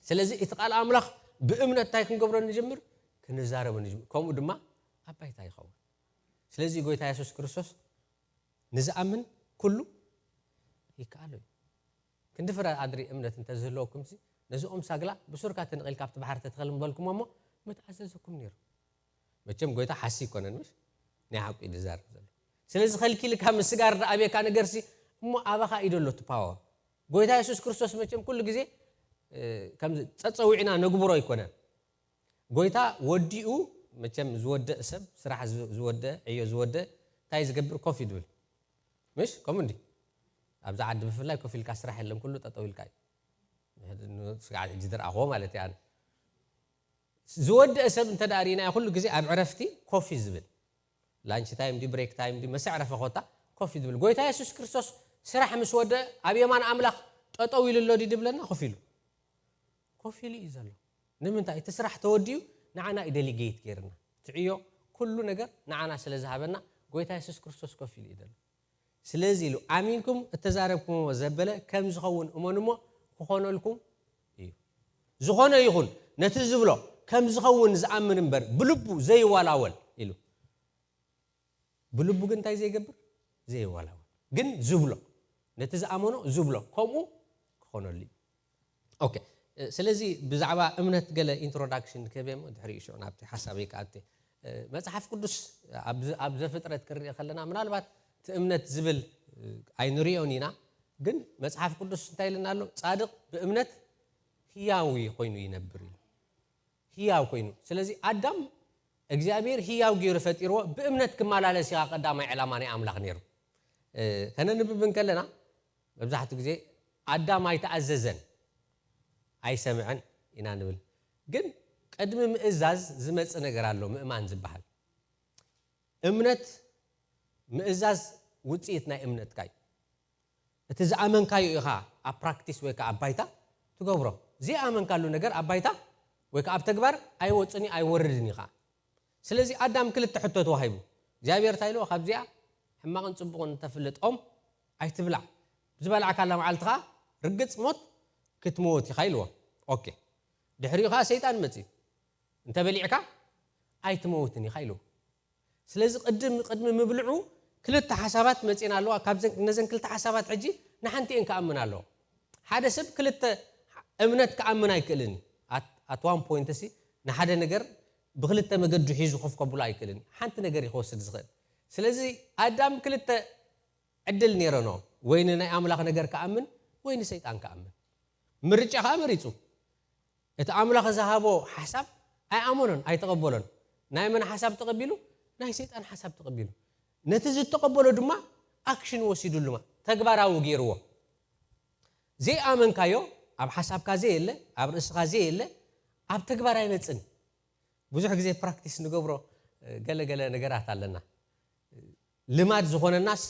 ስለዚ እቲ ቃል ኣምላኽ ብእምነት እንታይ ክንገብሮ ንጅምር ክንዛረቡ ንጅምር ከምኡ ድማ ኣብ ባይታ ይኸውን ስለዚ ጎይታ የሱስ ክርስቶስ ንዝኣምን ኩሉ ይከኣሎ እዩ ክንዲ ፍረ ኣድሪ እምነት እንተዝህልወኩም ነዚኦም ሳግላ ብሱርካ ተንቒልካ ኣብቲ ባሕሪ ተትኸል ምበልኩሞ እሞ ምትኣዘዘኩም ነይሩ መቸም ጎይታ ሓሲ ይኮነን ምሽ ናይ ሓቁ እዩ ዝዛረብ ዘሎ። ስለዚ ከልኪልካ ምስጋር ዝኣበየካ ነገርሲ፣ እሞ ኣባኻ እዩ ዘሎ እቲ ፓወር። ጎይታ የሱስ ክርስቶስ መቸም ኩሉ ግዜ፣ እ፣ ከምዚ ጸጸዊዕና ነግብሮ ኣይኮነን። ጎይታ ወዲኡ፣ መቸም ዝወደእ ሰብ፣ ስራሕ ዝ-፣ ዝወደእ፣ ዕዮ ዝወደእ፣ እንታይ ዝገብር? ኮፍ እዩ ዝብል። ምሽ? ከምኡ እንዲ? ኣብዚ ዓዲ ብፍላይ ኮፍ ኢልካ ስራሕ የለን፣ ኩሉ ጠጠው ኢልካ እዩ። ስጋዕ ሕጂ ዝረኣኽዎ ማለት እየ ኣነ። ዝወደእ ሰብ እንተ ደኣ ርኢናዮ፣ ኩሉ ግዜ ኣብ ዕረፍቲ ኮፍ እዩ ዝብል። ላንች ታይም ድዩ፣ ብሬክ ታይም ድዩ፣ መሰዕረፈ ኮታ ኮፍ እዩ ዝብል። ጎይታ የሱስ ክርስቶስ ስራሕ ምስ ወደአ፣ ኣብ የማን ኣምላኽ ጠጠው ኢሉ ኣሎ ድዩ ዝብለና? ኮፍ ኢሉ። ኮፍ ኢሉ እዩ ዘሎ። ንምንታይ? እቲ ስራሕ ተወዲኡ ንዓና እዩ ደሊጌት ገይርና። እቲ ዕዮ፣ ኩሉ ነገር ንዓና ስለ ዝሃበና፣ ጎይታ የሱስ ክርስቶስ ኮፍ ኢሉ እዩ ዘሎ። ስለዚ ኢሉ፣ ኣሚንኩም እተዛረብኩምዎ ዘበለ ከም ዝኸውን እመኑ እሞ ክኾነልኩም እዩ። ዝኾነ ይኹን ነቲ ዝብሎ ከም ዝኸውን ዝኣምን እምበር፣ ብልቡ ዘይወላወል ኢሉ። ብልቡ ግን እንታይ ዘይገብር? ዘይወላወል። ግን ዝብሎ፣ ነቲ ዝኣመኖ ዝብሎ፣ ከምኡ ክኾነሉ እዩ። ኦኬ፣ ስለዚ ብዛዕባ እምነት ገለ ኢንትሮዳክሽን ክህብ እየ፣ ድሕሪኡ ሽዑ ናብቲ ሓሳበይ ክኣቱ እየ። መጽሓፍ ቅዱስ ኣብ፣ ኣብ ዘፍጥረት ክንርኢ ከለና፣ ምናልባት እቲ እምነት ዝብል ኣይንሪኦን ኢና፣ ግን መጽሓፍ ቅዱስ እንታይ ኢልና ኣሎ? "ጻድቕ ብእምነት ህያው ኮይኑ ይነብር" እዩ። ህያው ኮይኑ። ስለዚ ኣዳም እግዚኣብሔር ህያው ገይሩ ፈጢርዎ፣ ብእምነት ክመላለስ እዩ ቀዳማይ ዕላማ ናይ ኣምላኽ ነይሩ። እ፣ ከነንብብ እንከለና መብዛሕትኡ ግዜ ኣዳም ኣይተኣዘዘን፣ ኣይሰምዐን ኢና ንብል። ግን ቅድሚ ምእዛዝ ዝመጽእ ነገር ኣሎ፣ ምእማን ዝበሃል። እምነት፣ ምእዛዝ ውጽኢት ናይ እምነትካ እዩ። እቲ ዝኣመንካዮ ኢኻ ኣብ ፕራክቲስ ወይ ከዓ ኣብ ባይታ ትገብሮ። ዘይኣመንካሉ ነገር ኣብ ባይታ ወይ ከዓ ኣብ ተግባር ኣይወጽን እዩ፣ ኣይወርድን እዩ ከዓ። ስለዚ ኣዳም ክልተ ሕቶ ተዋሂቡ። እግዚኣብሔር እንታይ ኢልዎ? "ካብዚኣ ሕማቕን ጽቡቕን እተፍልጥ ኦም ኣይትብላዕ። ዝበላዕካላ መዓልቲ ከዓ ርግጽ ሞት ክትመውት ኢኻ" ኢልዎ። ኦኬ። ድሕሪኡ ከዓ ሰይጣን መጺኡ፣ "እንተበሊዕካ ኣይትመውትን ኢኻ" ኢልዎ። ስለዚ ቅድም-፣ ቅድሚ ምብልዑ ክልተ ሓሳባት መጺና ኣለዋ። ካብዘን፣ ነዘን ክልተ ሓሳባት ሕጂ ንሓንቲ እየን ክኣምን ኣለዎ። ሓደ ሰብ ክልተ እምነት ክኣምን ኣይክእልን እዩ። ኣት፣ ኣት ዋን ፖይንት ሲ ንሓደ ነገር ብክልተ መገዱ ሒዙ ኮፍ ከብሎ ኣይክእልን እዩ። ሓንቲ ነገር እዩ ክወስድ ዝኽእል። ስለዚ ኣዳም ክልተ ዕድል ነይረኖ፣ ወይ ንናይ ኣምላኽ ነገር ክኣምን፣ ወይ ንሰይጣን ክኣምን። ምርጫ ከኣ መሪጹ። እቲ ኣምላኽ ዝሃቦ ሓሳብ ኣይኣመኖን፣ ኣይተቐበሎን። ናይ መን ሓሳብ ተቐቢሉ? ናይ ሰይጣን ሓሳብ ተቐቢሉ። ነቲ ዝተቐበሎ ድማ ኣክሽን ወሲዱሉ፣ ማ-፣ ተግባራዊ ገይርዎ። ዘይኣመንካዮ ኣብ ሓሳብካ ዘየለ፣ ኣብ ርእስኻ ዘየለ፣ ኣብ ተግባር ኣይመጽን። ብዙሕ ግዜ ፕራክቲስ ንገብሮ፣ እ፣ ገለ ገለ ነገራት ኣለና። ልማድ ዝኾነናስ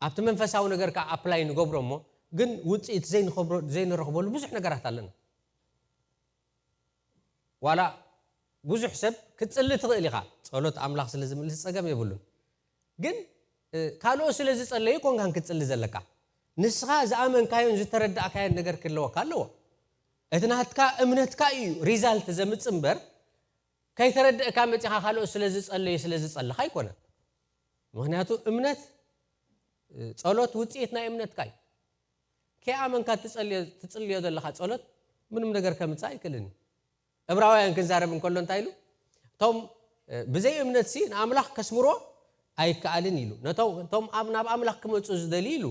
ኣብቲ መንፈሳዊ ነገር ከኣ ኣፕላይ ንገብሮ እሞ፣ ግን ውጽኢት ዘይንኸብሮ-፣ ዘይንረኽበሉ ብዙሕ ነገራት ኣለና። ዋላ ብዙሕ ሰብ ክትጽሊ ትኽእል ኢኻ። ጸሎት ኣምላኽ ስለ ዝምልስ ጸገም የብሉን። ግን፣ እ፣ ካልኦት ስለ ዝጸለዩ ኮንካን ክትጽሊ ዘለካ። ንስኻ ዝኣመንካዮን ዝተረዳእካዮን ነገር ክህልወካ ኣለዎ። እቲ ናትካ እምነትካ እዩ ሪዛልት ዘምጽእ እምበር፣ ከይተረድእካ መጺኻ ካልኦት ስለ ዝጸለዩ ስለ ዝጸለኻ ኣይኮነን። ምኽንያቱ እምነት፣ እ፣ ጸሎት ውጽኢት ናይ እምነትካ እዩ። ከይኣመንካ ትጸልዮ-፣ ትጽልዮ ዘለኻ ጸሎት ምንም ነገር ከምጽእ ኣይክእልን እዩ። ዕብራውያን ክንዛረብ እንከሎ እንታይ ኢሉ? እቶም፣ እ፣ ብዘይ እምነት ሲ ንኣምላኽ ከስምሮ ኣይከኣልን ኢሉ። ነቶም፣ እቶም ኣብ፣ ናብ ኣምላኽ ክመጹ ዝደልዩ ኢሉ፣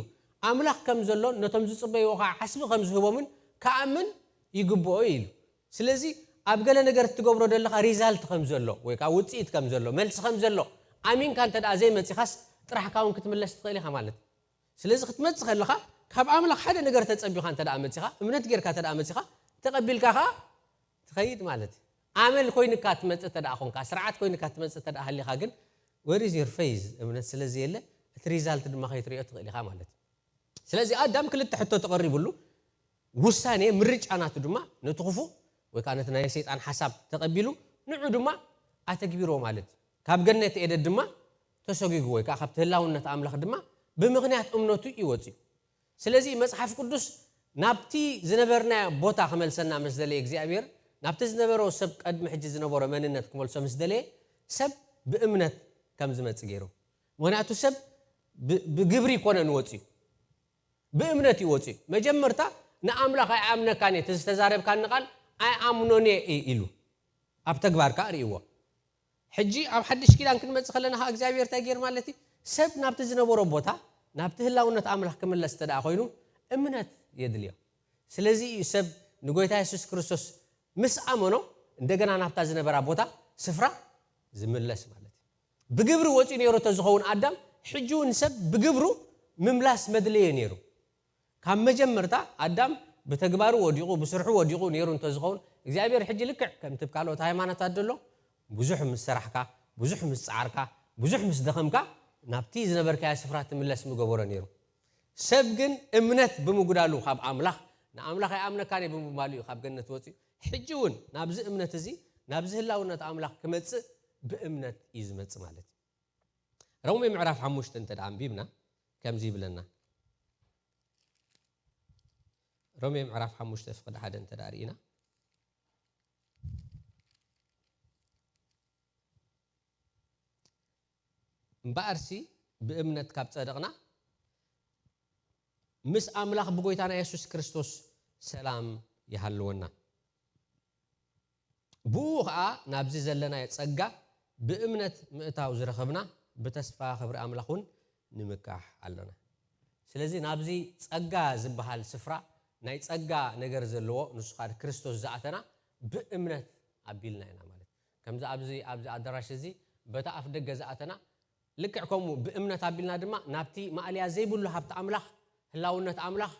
ኣምላኽ ከም ዘሎን ነቶም ዝጽበይዎ ኸዓ ዓስቢ ከም ዝህቦምን ክኣምን ይግብኦ ኢሉ። ስለዚ ኣብ ገለ ነገር እትገብሮ ዘለኻ ሪዛልት ከም ዘሎ ወይ ከዓ ውጽኢት ከም ዘሎ፣ መልሲ ከም ዘሎ ኣሚንካ እንተ ደኣ ዘይመጺኻስ ጥራሕካ እውን ክትምለስ ትኽእል ኢኻ ማለት እዩ። ስለዚ ክትመጽእ ከለኻ ካብ ኣምላኽ ሓደ ነገር ተጸቢኻ እንተ ደኣ መጺኻ፣ እምነት ጌርካ እንተ ደኣ መጺኻ፣ ተቐቢልካ ኸዓ ትኸይድ ማለት እዩ። ኣመል ኮይንካ ትመጽእ እንተ ደኣ ኾንካ፣ ስርዓት ኮይንካ ትመጽእ እንተ ደኣ ሃሊኻ ግን፣ where is your faith? እምነት ስለ ዘየለ፣ እቲ ሪዛልት ድማ ከይትሪኦ ትኽእል ኢኻ ማለት እዩ። ስለዚ ኣዳም ክልተ ሕቶ ተቐሪብሉ፣ ውሳኔ፣ ምርጫ ናቱ ድማ ነቲ ክፉእ ወይ ከዓ ነቲ ናይ ሰይጣን ሓሳብ ተቐቢሉ፣ ንዑ ድማ ኣተግቢርዎ ማለት እዩ። ካብ ገነት ኤደን ድማ ተሰጒጉ ወይ ከዓ ካብቲ ህላውነት ኣምላኽ ድማ ብምኽንያት እምነቱ እዩ ወጺኡ። ስለዚ መጽሓፍ ቅዱስ ናብቲ ዝነበርናዮ ቦታ ክመልሰና ምስ ደለየ እግዚኣብሔር፣ ናብቲ ዝነበሮ ሰብ ቅድሚ ሕጂ ዝነበሮ መንነት ክመልሶ ምስ ደለየ፣ ሰብ ብእምነት ከም ዝመጽእ ገይሩ። ምኽንያቱ ሰብ ብ-፣ ብግብሪ ይኮነን ወጺኡ፣ ብእምነት እዩ ወጺኡ። መጀመርታ ንኣምላኽ ኣይኣምነካን እየ፣ እቲ ዝተዛረብካኒ ቃል ኣይኣምኖን እየ ኢሉ። ኣብ ተግባር ከኣ ርእይዎ። ሕጂ ኣብ ሓድሽ ኪዳን ክንመጽእ ከለና ኸዓ እግዚኣብሔር እንታይ ገይር ማለት እዩ? ሰብ ናብቲ ዝነበሮ ቦታ፣ ናብቲ ህላውነት ኣምላኽ ክምለስ እንተ ደኣ ኮይኑ፣ እምነት የድልዮ። ስለዚ እዩ ሰብ ንጎይታ የሱስ ክርስቶስ ምስ ኣመኖ፣ እንደገና ናብታ ዝነበራ ቦታ፣ ስፍራ ዝምለስ ማለት እዩ። ብግብሪ ወጺኡ ነይሩ እንተ ዝኸውን ኣዳም፣ ሕጂ እውን ሰብ ብግብሩ ምምላስ መድለዮ ነይሩ። ካብ መጀመርታ ኣዳም ብተግባሩ ወዲቑ፣ ብስርሑ ወዲቑ ነይሩ እንተ ዝኸውን፣ እግዚኣብሔር ሕጂ ልክዕ ከምቲ ኣብ ካልኦት ሃይማኖታት ዘሎ፣ ብዙሕ ምስ ሰራሕካ፣ ብዙሕ ምስ ጸዓርካ፣ ብዙሕ ምስ ደኸምካ፣ ናብቲ ዝነበርካዮ ስፍራ ትምለስ ምገበሮ ነይሩ። ሰብ ግን እምነት ብምጉዳሉ ካብ ኣምላኽ፣ ንኣምላኽ ኣይኣምነካን እየ ብምባሉ እዩ ካብ ገነት ወጺኡ። ሕጂ እውን ናብዚ እምነት እዚ፣ ናብዚ ህላውነት ኣምላኽ ክመጽእ ብእምነት እዩ ዝመጽእ ማለት እዩ። ሮሜ ምዕራፍ ሓሙሽተ እንተ ደኣ ኣንቢብና ከምዚ ይብለና። ሮሜ ምዕራፍ ሓሙሽተ ፍቕዲ ሓደ እንተ ደኣ ርኢና፣ እምበኣርሲ ብእምነት ካብ ጸደቕና፣ ምስ ኣምላኽ ብጎይታና የሱስ ክርስቶስ ሰላም ይሃልወና። ብኡ ኸኣ ናብዚ ዘለናዮ ጸጋ ብእምነት ምእታው ዝረኸብና፣ ብተስፋ ክብሪ ኣምላኽ እውን ንምካሕ ኣሎና። ስለዚ ናብዚ ጸጋ ዝበሃል ስፍራ፣ ናይ ጸጋ ነገር ዘለዎ፣ ንሱ ኸኣ ክርስቶስ ዝኣተና፣ ብእምነት ኣቢልና ኢና ማለት እዩ። ከምዚ ኣብዚ፣ ኣብዚ ኣዳራሽ እዚ በቲ ኣፍ ደገ ዝኣተና፣ ልክዕ ከምኡ ብእምነት ኣቢልና ድማ ናብቲ ማእለያ ዘይብሉ ሃብቲ ኣምላኽ፣ ህላውነት ኣምላኽ፣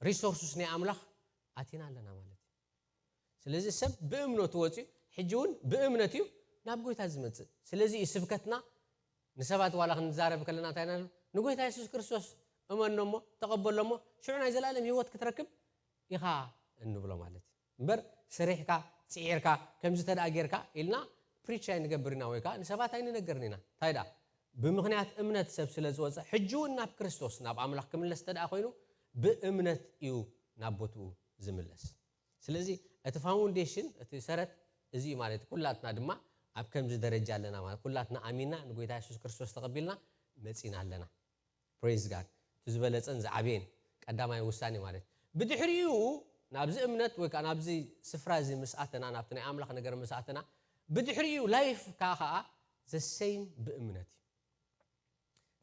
ሪሶርስስ ናይ ኣምላኽ ኣቲና ኣለና ማለት እዩ። ስለዚ ሰብ ብእምነቱ ወጺኡ፣ ሕጂ እውን ብእምነት እዩ ናብ ጎይታ ዝመጽእ። ስለዚ እዩ ስብከትና ንሰባት ዋላ ክንዛረብ ከለና እንታይ ኢና ንብል? ንጎይታ የሱስ ክርስቶስ እመኖ እሞ፣ ተቐበሎ እሞ፣ ሽዑ ናይ ዘለኣለም ህይወት ክትረክብ ኢኻ እንብሎ ማለት እዩ። እምበር ሰሪሕካ፣ ጽዒርካ፣ ከምዚ እንተ ደኣ ጌርካ ኢልና ፕሪች ኣይንገብርን ኢና፣ ወይ ከኣ ንሰባት ኣይንነግርን ኢና። እንታይ ደኣ? ብምኽንያት እምነት ሰብ ስለ ዝወጸ፣ ሕጂ እውን ናብ ክርስቶስ፣ ናብ ኣምላኽ ክምለስ እንተ ደኣ ኮይኑ፣ ብእምነት እዩ ናብ ቦትኡ ዝምለስ። ስለዚ እቲ ፋውንዴሽን፣ እቲ ሰረት እዚ እዩ ማለት እዩ። ኩላትና ድማ ኣብ ከምዚ ደረጃ ኣለና ማለት፣ ኩላትና ኣሚንና ንጎይታ የሱስ ክርስቶስ ተቐቢልና መጺና ኣለና። ፕሬዝ ጋድ። እቲ ዝበለጸን ዝዓበየን ቀዳማይ ውሳኔ ማለት እዩ። ብድሕሪኡ ናብዚ እምነት ወይ ከኣ ናብዚ ስፍራ እዚ ምስ ኣተና፣ ናብቲ ናይ ኣምላኽ ነገር ምስ ኣተና፣ ብድሕሪኡ ላይፍ ከኣ፣ ከኣ ዘ ሴም ብእምነት እዩ።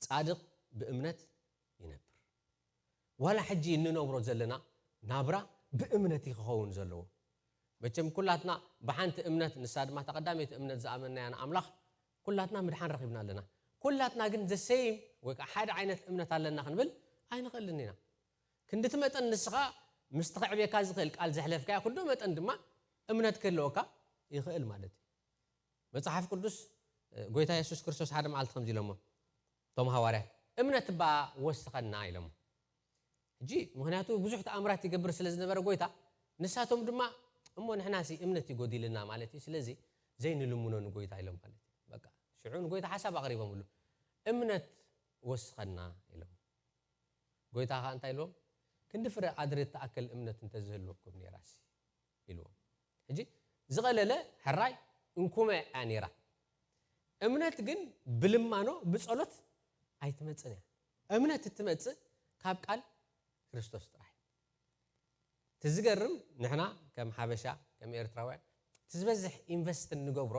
ጻድቕ ብእምነት ይነብር። ዋላ ሕጂ እንነብሮ ዘለና ናብራ ብእምነት እዩ ክኸውን ዘለዎ። መቸም ኩላትና ብሓንቲ እምነት፣ ንሳ ድማ እታ ቀዳመይቲ እምነት ዝኣመንናያ ንኣምላኽ፣ ኩላትና ምድሓን ረኺብና ኣለና። ኩላትና ግን ዘ ሴም ወይ ከዓ ሓደ ዓይነት እምነት ኣለና ክንብል ኣይንኽእልን ኢና። ክንድቲ መጠን ንስኻ ምስቲ ከዕብየካ ዝኽእል ቃል ዘሕለፍካዮ ክንድኡ መጠን ድማ እምነት ክህልወካ ይኽእል ማለት እዩ። መጽሓፍ ቅዱስ፣ እ፣ ጎይታ የሱስ ክርስቶስ ሓደ መዓልቲ ከምዚ ኢሎሞ፣ እቶም ሃዋርያት፣ "እምነት እባ ወስኸና" ኢሎሞ። ሕጂ ምኽንያቱ ብዙሕ ተኣምራት ይገብር ስለ ዝነበረ ጎይታ፣ ንሳቶም ድማ፣ "እሞ ንሕናሲ እምነት እዩ ጎዲልና ማለት እዩ፣ ስለዚ ዘይንልምኖ ንጎይታ" ኢሎም ማለት እዩ። በቃ፣ ሽዑ ንጎይታ ሓሳብ ኣቕሪቦምሉ፣ "እምነት ወስኸና" ኢሎም። ጎይታ ኸኣ እንታይ ኢልዎም? "ክንዲ ፍረ ኣድሪ እትኣክል እምነት እንተዝህልወኩም ነይራሲ" ኢልዎም። ሕጂ ዝቐለለ ሕራይ እንኩመ እያ ነይራ። እምነት ግን ብልማኖ ብጸሎት ኣይትመጽእን እያ። እምነት እትመጽእ ካብ ቃል ክርስቶስ ጥራሕ። እቲ ዝገርም፣ ንሕና ከም ሓበሻ፣ ከም ኤርትራውያን፣ እቲ ዝበዝሕ ኢንቨስት እንገብሮ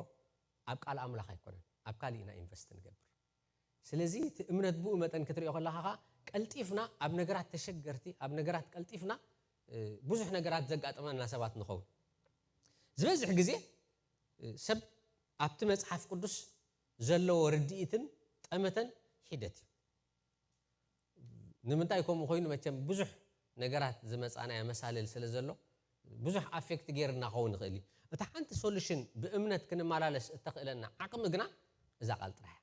ኣብ ቃል ኣምላኽ ኣይኮነን፣ ኣብ ካልእ ኢና ኢንቨስት ንገብር። ስለዚ እቲ እምነት ብኡ መጠን ክትሪኦ ከለኻ ኸኣ ቀልጢፍና ኣብ ነገራት ተሸገርቲ፣ ኣብ ነገራት ቀልጢፍና፣ እ፣ ብዙሕ ነገራት ዘጋጥመና ሰባት ንኸውን። ዝበዝሕ ግዜ፣ እ፣ ሰብ ኣብቲ መጽሓፍ ቅዱስ ዘለዎ ርድኢትን ጠመተን ሒደት እዩ። ንምንታይ ከምኡ ኮይኑ? መቸም ብዙሕ ነገራት ዝመጻናዮ መሳልል ስለ ዘሎ፣ ብዙሕ ኣፌክት ገይርና ክኸውን ይኽእል እዩ። እታ ሓንቲ ሶሉሽን ብእምነት ክንመላለስ እተኽእለና ዓቕሚ ግና እዛ ቃል ጥራሕ እያ።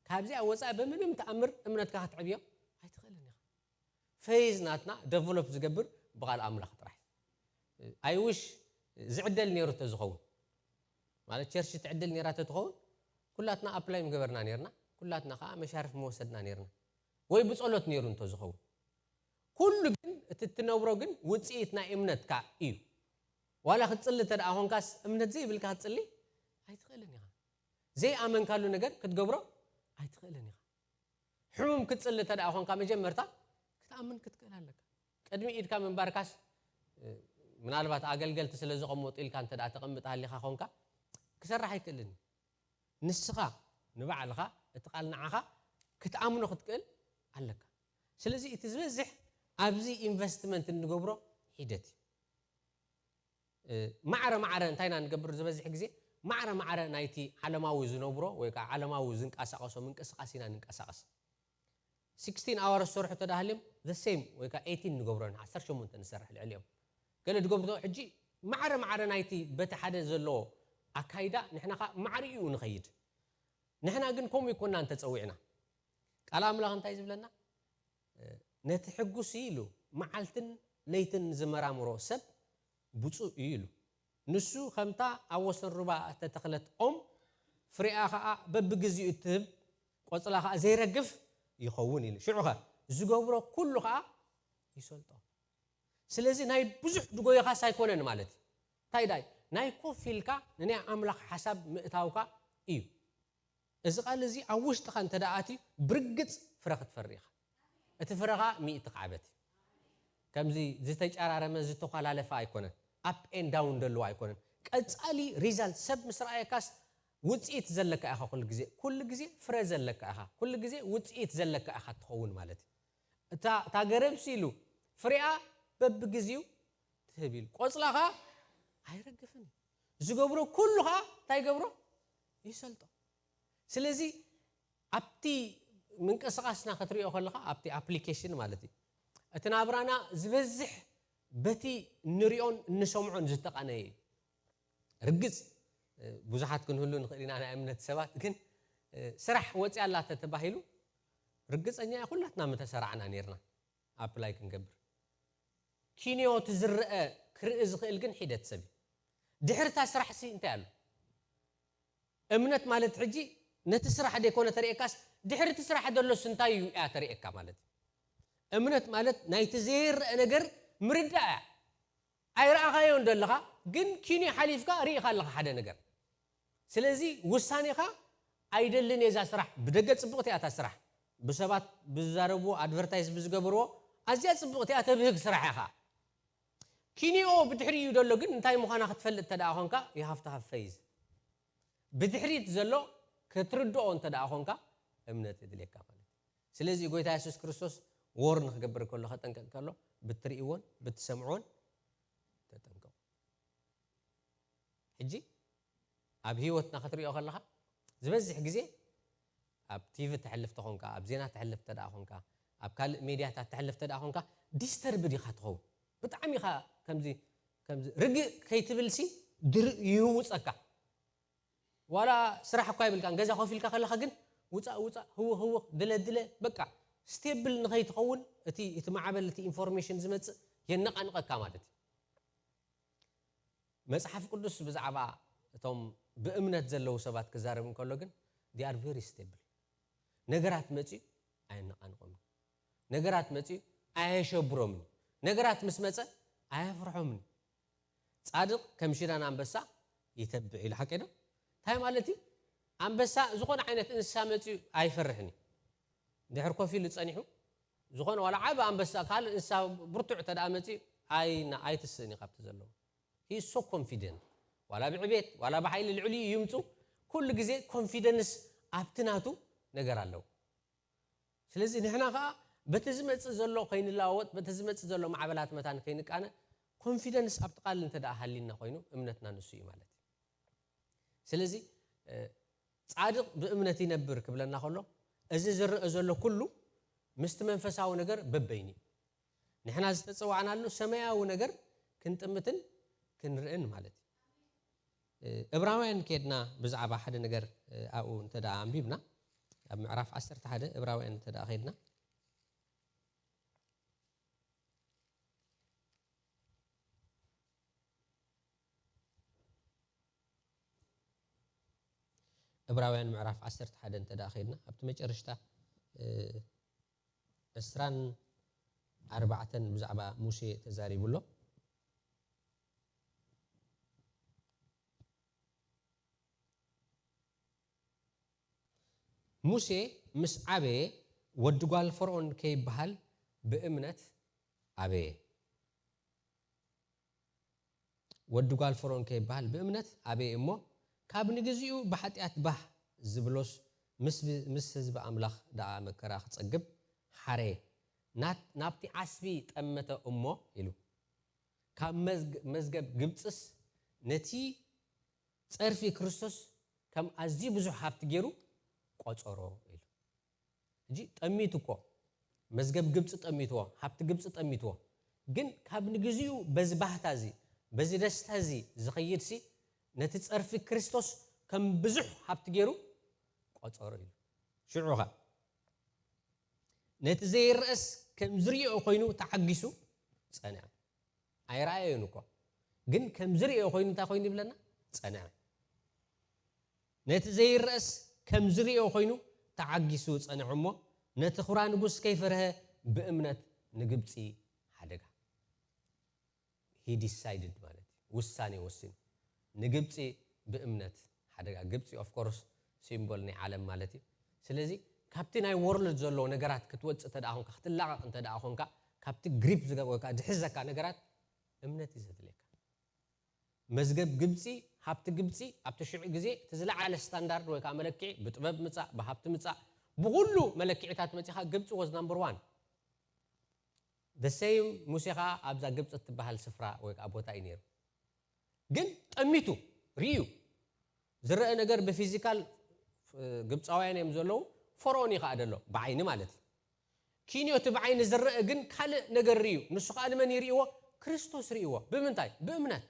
ካብዚኣ ወጻኢ ብምንም ተኣምር እምነትካ ከተዕብዮ ኣይትኽእልን ኢኻ። ፌዝ ናትና ደቨሎፕ ዝገብር ብቓል ኣምላኽ ጥራሕ እዩ። ኣይ ዊሽ ዝዕደል ነይሩ እንተዝኸውን፣ ማለት ቸርች ትዕድል ነይራ እንተትኸውን፣ ኩላትና ኣፕላይ ምገበርና ነይርና፣ ኩላትና ከኣ መሻርፍ ምወሰድና ነይርና። ወይ ብጸሎት ነይሩ እንተዝኸውን። ኩሉ ግን፣ እቲ እትነብሮ ግን ውጽኢት ናይ እምነትካ እዩ። ዋላ ክትጽሊ እንተ ደኣ ኾንካስ፣ እምነት ዘይብልካ ክትጽሊ ኣይትኽእልን ኢኻ። ዘይኣመንካሉ ነገር ክትገብሮ ኣይትኽእልን ኢኻ። ሕሙም ክትጽሊ እንተ ደኣ ኾንካ፣ መጀመርታ ክትኣምን ክትክእል ኣለካ። ቅድሚ ኢድካ ምንባርካስ፣ እ፣ ምናልባት ኣገልገልቲ ስለ ዘቐመጡ ኢልካ እንተ ደኣ ተቐምጥ ሃሊኻ ኾንካ፣ ክሰርሕ ኣይክእልን እዩ። ንስኻ ንባዕልኻ እቲ ቃል ንዓኻ ክትኣምኖ ክትክእል ኣለካ። ስለዚ እቲ ዝበዝሕ ኣብዚ ኢንቨስትመንት እንገብሮ ሒደት እዩ። ማዕረ ማዕረ እንታይ ኢና ንገብር ዝበዝሕ ግዜ? ማዕረ ማዕረ ናይቲ ዓለማዊ ዝነብሮ ወይ ከዓ ዓለማዊ ዝንቀሳቐሶ ምንቅስቃስ ኢና ንንቀሳቐስ። ሲክስቲን ኣወርስ ዝሰርሑ ተዳሃልዮም ዘ ሴም ወይ ከዓ ኤይቲን ንገብሮ ንዓ ዓሰርተ ሸሞንተ ንሰርሕ ልዕሊኦም። ገለ ድገብቶ ሕጂ ማዕረ ማዕረ ናይቲ በቲ ሓደ ዘለዎ ኣካይዳ ንሕና ከዓ ማዕሪኡ ንኸይድ። ንሕና ግን ከምኡ ይኮና እንተፀዊዕና። ቃል ኣምላኽ እንታይ ዝብለና? ነቲ ሕጉስ ኢሉ መዓልትን ለይትን ዝመራምሮ ሰብ ብፁእ እዩ ኢሉ። ንሱ ከምታ ኣብ ወሰን ሩባ እተተኽለት ኦም ፍሬኣ ኸዓ በብግዜኡ እትህብ ቆጽላ ኸዓ ዘይረግፍ ይኸውን ኢሉ። ሽዑ ኸ ዝገብሮ ኩሉ ኸዓ ይሰልጦ። ስለዚ ናይ ብዙሕ ድጎይኻስ ኣይኮነን ማለት እዩ። እንታይ ዳይ ናይ ኮፍ ኢልካ ንናይ ኣምላኽ ሓሳብ ምእታውካ እዩ። እዚ ቃል እዚ ኣብ ውሽጥኻ እንተ ደኣ ኣትዩ ብርግጽ ፍረ ክትፈሪ ኢኻ። እቲ ፍረኻ ሚእቲ ክዓበት እዩ። ከምዚ ዝተጨራረመ ዝተኳላለፈ ኣይኮነን። ኣፕ ኤን ዳውን ዘለዎ ኣይኮነን። ቀጻሊ ሪዛልት ሰብ ምስ ረኣየካስ ውጽኢት ዘለካ ኢኻ። ኩሉ ግዜ ኩሉ ግዜ ፍረ ዘለካ ኢኻ። ኩሉ ግዜ ውጽኢት ዘለካ ኢኻ ትኸውን ማለት እዩ። እታ እታ ገረብ ሲሉ ፍሬኣ በብግዜኡ ትህብ ኢሉ ቆጽላ ኸዓ ኣይረግፍን እዩ። ዝገብሮ ኩሉ ኸዓ እንታይ ይገብሮ ይሰልጦ። ስለዚ ኣብቲ ምንቅስቃስና ክትሪኦ ከለኻ ኣብቲ ኣፕሊኬሽን ማለት እዩ እቲ ናብራና ዝበዝሕ በቲ ንሪኦን እንሰምዖን ዝተቃነየ እዩ። ርግጽ ብዙሓት ክንህሉ ንኽእል ኢና ናይ እምነት ሰባት ግን ስራሕ ወፂያ ኣላ ተተባሂሉ ርግፀኛ እየ ኩላትና ምተሰራዕና ነርና ኣፕላይ ክንገብር ኪንዮ ትዝረአ ክርኢ ዝኽእል ግን ሒደት ሰብ እዩ። ድሕርታ ስራሕ ሲ እንታይ ኣሎ? እምነት ማለት ሕጂ ነቲ ስራሕ ደይኮነ ተርእየካስ ድሕርቲ ስራሕ ዘሎስ እንታይ እዩ እያ ተርእየካ ማለት እዩ። እምነት ማለት ናይቲ ዘይረአ ነገር ምርዳእ እያ። ኣይረኣኻዮን ዘለኻ ግን ኪኒ ሓሊፍካ ርኢኻ ኣለኻ ሓደ ነገር። ስለዚ ውሳኔኻ ኣይደልን እየ እዛ ስራሕ ብደገ ጽብቕቲ እያ እታ ስራሕ ብሰባት ብዝዛረብዎ ኣድቨርታይዝ ብዝገብርዎ ኣዝያ ጽብቕቲ እያ ተብህግ ስራሕ ኢኻ። ኪኒኦ ብድሕሪኡ ዘሎ ግን እንታይ ምዃና ክትፈልጥ ተደኣ ኾንካ you have to have faith። ብድሕሪት ዘሎ ክትርድኦ እንተ ደኣ ኾንካ እምነት እድልየካ ማለት እዩ። ስለዚ ጎይታ የሱስ ክርስቶስ ዎርን ክገብር ከሎ ከጠንቀቅ ከሎ ብትርእይዎን ብትሰምዕዎን ተጠንቀቁ። ሕጂ ኣብ ህይወትና ክትሪኦ ከለኻ ዝበዝሕ ግዜ ኣብ ቲቪ ተሕልፍ ተኾንካ ኣብ ዜና ተሕልፍ ተደኣ ኾንካ ኣብ ካልእ ሜድያታት ተሕልፍ ተደኣ ኾንካ ዲስተርብድ ኢኻ ትኸውን። ብጣዕሚ ኢኻ ከምዚ ከምዚ ርግእ ከይትብል ሲ ድር ይህውፀካ። ዋላ ስራሕ እኳ ይብልካን ገዛ ኮፍ ኢልካ ከለኻ ግን ውፃእ ውፃእ ህውኽ ህውኽ ድለ ድለ በቃ ስቴብል ንኸይትኸውን እቲ እቲ ማዕበል እቲ ኢንፎርሜሽን ዝመፅእ የነቃንቀካ ማለት እዩ። መፅሓፍ ቅዱስ ብዛዕባ እቶም ብእምነት ዘለዉ ሰባት ክዛረብ እንከሎ ግን they are very stable። ነገራት መፅኡ ኣየነቃንቆምን። ነገራት መፅኡ ኣየሸብሮምን። ነገራት ምስ መፀ ኣየፍርሖምን። ጻድቕ ከም ሽዳን ኣንበሳ ይተብዕ ኢሉ ሓቂ ዶ? እንታይ ማለት እዩ? ኣንበሳ ዝኾነ ዓይነት እንስሳ መፅኡ ኣይፈርሕን እዩ። ድሕር ኮፍ ኢሉ ፀኒሑ ዝኾነ ዋላ ዓቢ ኣንበሳ ካልእ እንስሳ ብርቱዕ ተደኣ መፅኡ ኣይና ኣይትስእን እዩ ካብቲ ዘለዎ። He is so confident ዋላ ብዕቤት ዋላ ብሓይሊ ልዕሊኡ ይምፁ ኩሉ ግዜ ኮንፊደንስ ኣብቲ ናቱ ነገር ኣለዎ። ስለዚ ንሕና ከዓ በቲ ዝመፅእ ዘሎ ከይንለዋወጥ በቲ ዝመፅእ ዘሎ ማዕበላት መታን ከይንቃነ ኮንፊደንስ ኣብቲ ቃል እንተ ደኣ ሃሊና ኮይኑ እምነትና ንሱ እዩ ማለት እዩ። ስለዚ ጻድቕ ብእምነት ይነብር ክብለና ከሎ እዚ ዝረአ ዘሎ ኩሉ ምስቲ መንፈሳዊ ነገር በበይኒ እዩ። ንሕና ዝተጸዋዕናሉ ሰማያዊ ነገር ክንጥምትን ክንርእን ማለት እዩ። እብራውያን ከድና ብዛዕባ ሓደ ነገር ኣብኡ እንተ ደኣ ኣንቢብና ኣብ ምዕራፍ ዓሰርተ ሓደ እብራውያን እንተ ደኣ ከድና እብራውያን ምዕራፍ ዓሰርተ ሓደ እንተ ደኣ ከድና ኣብቲ መጨረሽታ ዕስራን ኣርባዕተን ብዛዕባ ሙሴ ተዛሪቡ ኣሎ። ሙሴ ምስ ዓበየ ወዲ ጓል ፈርኦን ከይበሃል ብእምነት ኣበየ። ወዲ ጓል ፈርኦን ከይበሃል ብእምነት ኣበየ እሞ ካብ ንግዚኡ ብሓጢኣት ባህ ዝብሎስ ምስ ብ-፣ ምስ ህዝቢ ኣምላኽ ደኣ መከራ ክጸግብ ሓረየ። ናት-፣ ናብቲ ዓስቢ ጠመተ እሞ ኢሉ። ካብ መዝግ-፣ መዝገብ ግብጽስ ነቲ ጸርፊ ክርስቶስ ከም ኣዝዩ ብዙሕ ሃብቲ ገይሩ ቆጸሮ ኢሉ። ሕጂ ጠሚቱ እኮ፣ መዝገብ ግብጺ ጠሚትዎ፣ ሃብቲ ግብጺ ጠሚትዎ። ግን ካብ ንግዚኡ በዚ ባህታ እዚ፣ በዚ ደስታ እዚ ዝኸይድ ሲ፣ ነቲ ጸርፊ ክርስቶስ ከም ብዙሕ ሃብቲ ገይሩ ቆጸሮ ኢሉ። ሽዑ ኸ ነቲ ዘይረኣስ ከም ዝርእዮ ኮይኑ ተዓጊሱ ጸንዐ። ኣይረኣዮን እኮ፣ ግን ከም ዝርእዮ ኮይኑ እንታይ ኮይኑ ይብለና? ጸንዐ። ነቲ ዘይረኣስ ከም ዝርእዮ ኮይኑ ተዓጊሱ ጸንዐ እሞ፣ ነቲ ኹራ ንጉስ ከይፈርሀ ብእምነት ንግብጺ ሓደጋ። He decided ማለት እዩ። ውሳኔ ወሲኑ። ንግብጺ ብእምነት ሓደጋ። ግብጺ of course ሲምቦል ናይ ዓለም ማለት እዩ። ስለዚ ካብቲ ናይ ወርልድ ዘለዎ ነገራት ክትወጽእ እንተ ደኣ ኾንካ፣ ክትላቐቕ እንተ ደኣ ኾንካ፣ ካብቲ ግሪፕ ዝገ-፣ ወይ ከዓ ዝሕዘካ ነገራት እምነት እዩ ዘድልየካ። መዝገብ ግብጺ፣ ሃብቲ ግብጺ ኣብቲ ሽዑ ግዜ እቲ ዝለዓለ ስታንዳርድ ወይ ከዓ መለክዒ ብጥበብ ምጻእ፣ ብሃብቲ ምጻእ፣ ብኹሉ መለክዒታት መጺኻ ግብጺ was number one። The same ሙሴ ኸዓ ኣብዛ ግብጺ እትበሃል ስፍራ ወይ ከዓ ቦታ እዩ ነይሩ። ግን ጠሚቱ ርእዩ ዝረአ ነገር ብፊዚካል ግብፃውያን እዮም ዘለዉ። ፈርኦን እዩ ከዓ ዘሎ ብዓይኒ ማለት እዩ። ኪንዮ እቲ ብዓይኒ ዝረአ ግን ካልእ ነገር ርእዩ። ንሱ ከዓ ንመን ይርእይዎ? ክርስቶስ ርእይዎ። ብምንታይ? ብእምነት።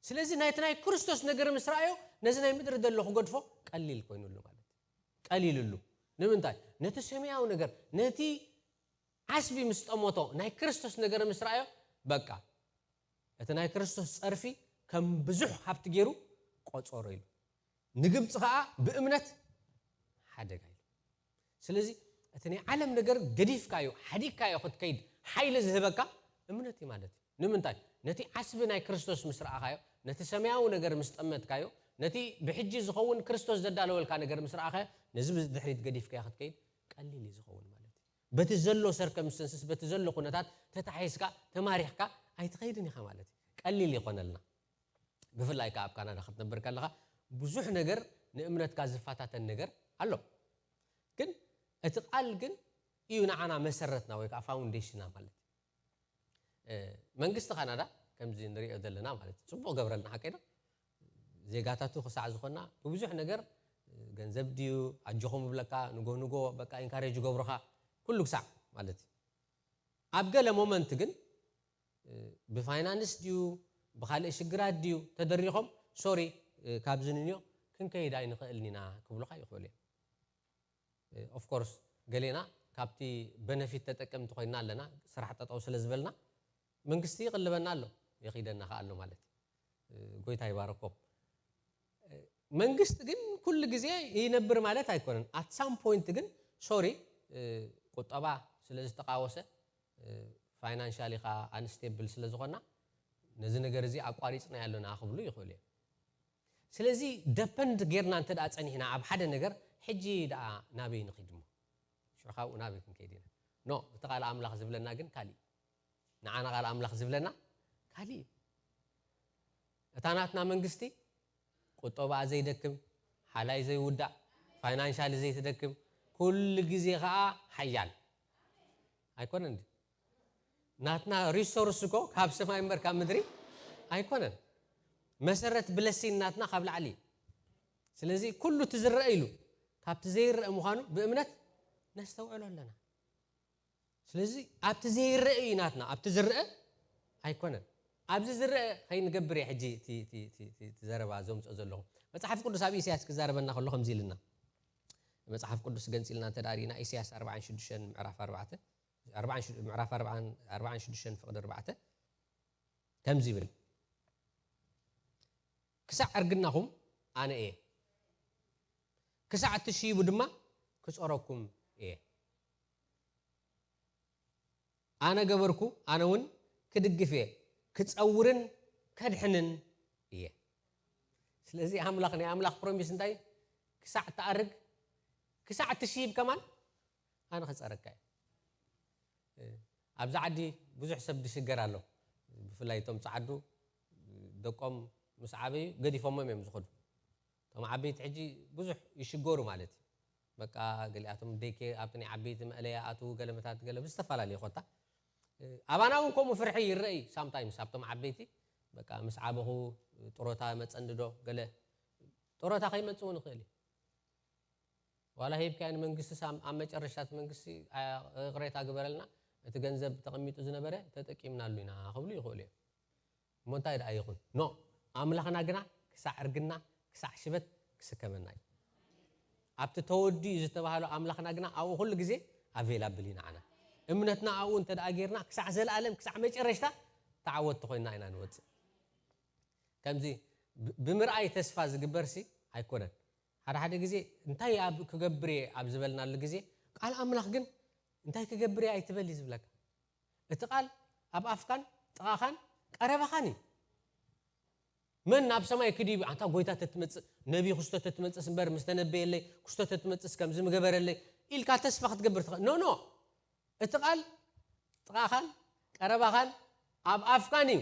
ስለዚ ናይቲ ናይ ክርስቶስ ነገር ምስ ረኣዮ ነዚ ናይ ምድሪ ዘሎ ክገድፎ ቀሊል ኮይኑሉ ማለት እዩ። ቀሊልሉ። ንምንታይ? ነቲ ሰማያዊ ነገር፣ ነቲ ዓስቢ ምስ ጠመቶ ናይ ክርስቶስ ነገር ምስ ረኣዮ በቃ እቲ ናይ ክርስቶስ ጸርፊ ከም ብዙሕ ሃብቲ ገይሩ ቆጸሮ ኢሉ። ንግብጺ ኸኣ ብእምነት ሓደጋ ኢሉ። ስለዚ እቲ ናይ ዓለም ነገር ገዲፍካዮ፣ ሓዲግካዮ ክትከይድ ሓይሊ ዝህበካ እምነት እዩ ማለት እዩ። ንምንታይ? ነቲ ዓስቢ ናይ ክርስቶስ ምስ ረኣኻዮ፣ ነቲ ሰማያዊ ነገር ምስ ጠመትካዮ፣ ነቲ ብሕጂ ዝኸውን ክርስቶስ ዘዳለወልካ ነገር ምስ ረኣኻዮ፣ ነዚ ብድሕሪት ገዲፍካዮ ክትከይድ ቀሊል እዩ ዝኸውን ማለት እዩ። በቲ ዘሎ ሰርከምስተንስስ፣ በቲ ዘሎ ኩነታት ተታሒዝካ፣ ተማሪኽካ ኣይትኸይድን ኢኻ ማለት እዩ። ቀሊል ይኾነልና። ብፍላይ ከኣ ኣብ ካናዳ ክትነብር ከለኻ ብዙሕ ነገር ንእምነትካ ዝፈታተን ነገር ኣሎ። ግን እቲ ቃል ግን እዩ ንዓና መሰረትና ወይ ከኣ ፋውንዴሽና ማለት እዩ። እ፣ መንግስቲ ካናዳ ከምዚ ንሪኦ ዘለና ማለት እዩ። ጽቡቕ ገብረልና ሓቀይ ዶ? ዜጋታቱ ክሳዕ ዝኾና ብብዙሕ ነገር፣ እ፣ ገንዘብ ድዩ ኣጆኹም ይብለካ፣ ንጎ ንጎ በቃ ኢንካሬጅ ይገብሩኻ ኩሉ ክሳዕ ማለት እዩ። ኣብ ገለ ሞመንት ግን፣ እ፣ ብፋይናንስ ድዩ ብኻልእ ሽግራት ድዩ ተደሪኾም፣ ሶሪ፣ እ፣ ካብዚ ንንዮ ክንከይድ ኣይንኽእልን ኢና ክብሉኻ ይኽእሉ እዮም። እ፣ ኦፍ ኮርስ ገሌና ካብቲ በነፊት ተጠቀምቲ ኮይና ኣለና፣ ስራሕ ጠጠው ስለ ዝበልና መንግስቲ ይቕልበና ኣሎ፣ የኺደና ከኣ ኣሎ ማለት እዩ። እ፣ ጎይታ ይባረኮም። እ፣ መንግስቲ ግን ኩሉ ግዜ ይነብር ማለት ኣይኮነን። ኣት ሳም ፖይንት ግን ሶሪ፣ እ፣ ቁጠባ ስለ ዝተቃወሰ፣ እ፣ ፋይናንሻሊ ኸኣ ኣንስቴብል ስለ ዝኾና ነዚ ነገር እዚ ኣቋሪጽናዮ ኣለና ክብሉ ይኽእሉ እዮም። ስለዚ ደፐንድ ጌርና እንተ ደኣ ጸኒሕና ኣብ ሓደ ነገር፣ ሕጂ ደኣ ናበይ ንኺድ እሞ? ሽዑ ካብኡ ናበይ ክንከይድ ኢና? ኖ፣ እቲ ቃል ኣምላኽ ዝብለና ግን ካሊእ። ንዓና ቃል ኣምላኽ ዝብለና ካሊእ እዩ። እታ ናትና መንግስቲ ቁጠባኣ ዘይደክም፣ ሓላይ ዘይውዳእ፣ ፋይናንሻሊ ዘይትደክም፣ ኩሉ ግዜ ኸኣ ሓያል። ኣይኮነን ድዩ? ናትና ሪሶርስ እኮ ካብ ሰማይ እምበር ካብ ምድሪ ኣይኮነን። መሰረት ብለሲን ናትና ካብ ላዕሊ እዩ። ስለዚ ኩሉ እቲ ዝረአ ኢሉ ካብቲ ዘይረአ ምዃኑ ብእምነት ነስተውዕሎ ኣለና። ስለዚ ኣብቲ ዘይረአ እዩ ናትና፣ ኣብቲ ዝረአ ኣይኮነን። ኣብዚ ዝረአ ከይንገብር እየ ሕጂ እቲ፣ እቲ፣ እቲ፣ እቲ፣ እቲ ዘረባ ዘምጽኦ ዘለኹ። መጽሓፍ ቅዱስ ኣብ ኢሳያስ ክዛረበና ከሎ ከምዚ ኢልና፣ መጽሓፍ ቅዱስ ገንጺልና እንተ ደኣ ርኢና፣ ኢሳያስ ኣርባዓን ሽዱሽተን ምዕራፍ ኣርባዕተ፣ ኣርባዓን ሽዱ-፣ ምዕራፍ ኣርባዓን፣ ኣርባዓን ሽዱሽተን ፍቕዲ ኣርባዕተ ከምዚ ይብል፣ "ክሳዕ ዕርግናኹም ኣነ እየ፣ ክሳዕ እትሽይቡ ድማ ክጾረኩም እየ። ኣነ ገበርኩ፣ ኣነ እውን ክድግፍ እየ፣ ክጸውርን ከድሕንን እየ።" ስለዚ ኣምላኽ፣ ናይ ኣምላኽ ፕሮሚስ እንታይ? ክሳዕ ትኣርግ፣ ክሳዕ ትሽይብ ከማን ኣነ ክጸረካ እየ። እ፣ ኣብዚ ዓዲ ብዙሕ ሰብ ዝሽገር ኣሎ። ብፍላይ እቶም ጻዓዱ ደቆም ምስ ዓበዩ ገዲፎሞም እዮም ዝኸዱ። እቲ እቶም ዓበይቲ ሕጂ ብዙሕ ይሽገሩ ማለት እዩ። በቃ ገሊኣቶም ደይኬ ኣብቲ ናይ ዓበይቲ መእለያ ኣትዉ፣ ገለመታት ገለ ብዝተፈላለየ ኮታ። ኣባና እውን ከምኡ ፍርሒ ይረአ እዩ። ሳምታይምስ ኣብቶም ዓበይቲ በቃ ምስ ዓበኹ ጥሮታ መጸንድዶ ገለ ጥሮታ ከይመጽእ እውን ይኽእል እዩ። ዋላ ሂብካዮ ንመንግስቲ ሳም ኣብ መጨረሽታ እቲ መንግስቲ ይቕሬታ ግበረልና፣ እቲ ገንዘብ ተቐሚጡ ዝነበረ ተጠቂምናሉ ኢና ክብሉ ይኽእሉ እዮም። እሞ እንታይ ደኣ ይኹን ኖ፣ ኣምላኽና ግና ክሳዕ እርግና ክሳዕ ሽበት ክስከመና እዩ። ኣብቲ ተወዲኡ ዝተባህሎ ኣምላኽና ግና ኣብኡ ኩሉ ግዜ ኣቬላብል እዩ ንዓና። እምነትና ኣብኡ እንተ ደኣ ጌርና ክሳዕ ዘለኣለም ክሳዕ መጨረሽታ ተዓወትቲ ኮይንና ኢና ንወፅእ። ከምዚ ብምርኣይ ተስፋ ዝግበርሲ ኣይኮነን። ሓደ ሓደ ግዜ እንታይ ኣብ ክገብር እየ ኣብ ዝበልናሉ ግዜ ቃል ኣምላኽ ግን እንታይ ክገብር እየ ኣይትበል እዩ ዝብለካ። እቲ ቃል ኣብ ኣፍካን ጥቓኻን ቀረባኻን እዩ። መን ናብ ሰማይ ክድዩ ኣንታ ጎይታ ተትመጽእ ነቢ ክስቶ ተትመጽእስ እምበር ምስ ተነበየለይ ክስቶ ተትመጽእስ ከምዚ ምገበረለይ ኢልካ ተስፋ ክትገብር ትኽእል ኖ ኖ እቲ ቃል ጥቓኻን ቀረባኻን ኣብ ኣፍካን እዩ።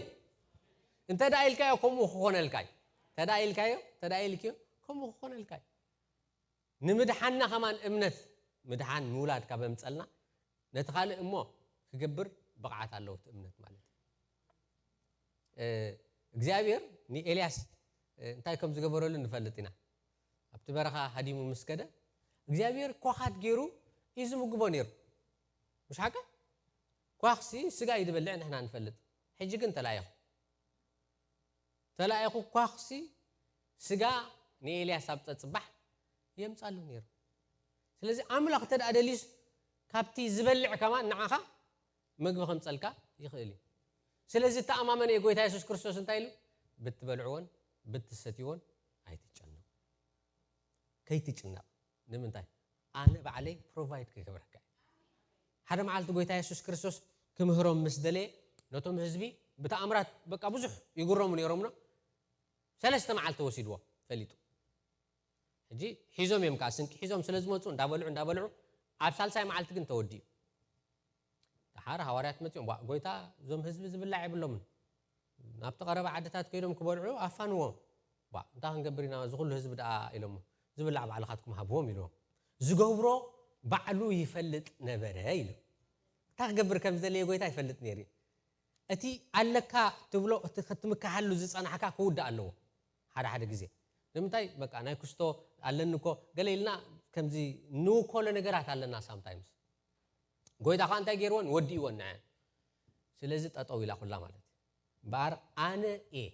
እንተ ደኣ ኢልካዮ ከምኡ ክኾነልካ እዩ። እንተ ደኣ ኢልካዮ እንተ ደኣ ኢልክዮ ከምኡ ክኾነልካ እዩ። ንምድሓንና ከማን እምነት ምድሓን ምውላድ ካብ ኣምጸልና ነቲ ካልእ እሞ ክገብር ብቕዓት ኣለዎ እቲ እምነት ማለት እዩ። እግዚኣብሔር ንኤልያስ እንታይ ከም ዝገበረሉ ንፈልጥ ኢና። ኣብቲ በረኻ ሃዲሙ ምስ ከደ እግዚኣብሔር ኳኻት ገይሩ እዩ ዝምግቦ ነይሩ። ምሽ ሓቀ ኳኽሲ ስጋ እዩ ዝበልዕ ንሕና ንፈልጥ። ሕጂ ግን ተላኢኹ ተላኢኹ ኳኽሲ ስጋ ንኤልያስ ኣብ ፀፅባሕ የምፃሉ ነይሩ። ስለዚ ኣምላኽ እንተ ደኣ ደልዩስ ካብቲ ዝበልዕ ከማን ንዓኻ መግቢ ከምፀልካ ይኽእል እዩ። ስለዚ ተኣማመን እየ ጎይታ የሱስ ክርስቶስ እንታይ ኢሉ ብትበልዕዎን ብትሰትይዎን ኣይትጨነቁ። ከይትጭነቕ ንምንታይ ኣነ ባዕለይ ፕሮቫይድ ክገብረካ ሓደ መዓልቲ ጎይታ የሱስ ክርስቶስ ክምህሮም ምስ ደለየ ነቶም ህዝቢ ብተኣምራት በቃ ብዙሕ ይግረሙ ነይሮምና ሰለስተ መዓልቲ ወሲድዎ ፈሊጡ ሕጂ ሒዞም እዮም ከዓ ስንቂ ሒዞም ስለ ዝመፁ እንዳበልዑ እንዳበልዑ ኣብ ሳልሳይ መዓልቲ ግን ተወዲኡ ደሓር ሃዋርያት መፂኦም ዋ ጎይታ እዞም ህዝቢ ዝብላዕ የብሎምን ናብቲ ቀረባ ዓድታት ከይዶም ክበልዑ ኣፋንዎም ዋ እንታይ ክንገብር ኢና እዚ ኩሉ ህዝቢ ደኣ ኢሎሞ ዝብላዕ ባዕልኻትኩም ሃብዎም ኢልዎም ዝገብሮ ባዕሉ ይፈልጥ ነበረ ኢሉ እንታይ ክገብር ከም ዝደለየ ጎይታ ይፈልጥ ነይሩ እቲ ኣለካ ትብሎ እቲ ክትምክሓሉ ዝፀናሕካ ክውዳእ ኣለዎ ሓደ ሓደ ግዜ ንምንታይ በቃ ናይ ክስቶ ኣለኒ እኮ ገለ ኢልና ከምዚ ንውከሎ ነገራት ኣለና ሳምታይምስ ጎይታ ከዓ እንታይ ገይርወን ወዲእወን ንዐን ስለዚ ጠጠው ኢላ ኩላ ማለት እዩ እምበኣር ኣነ እየ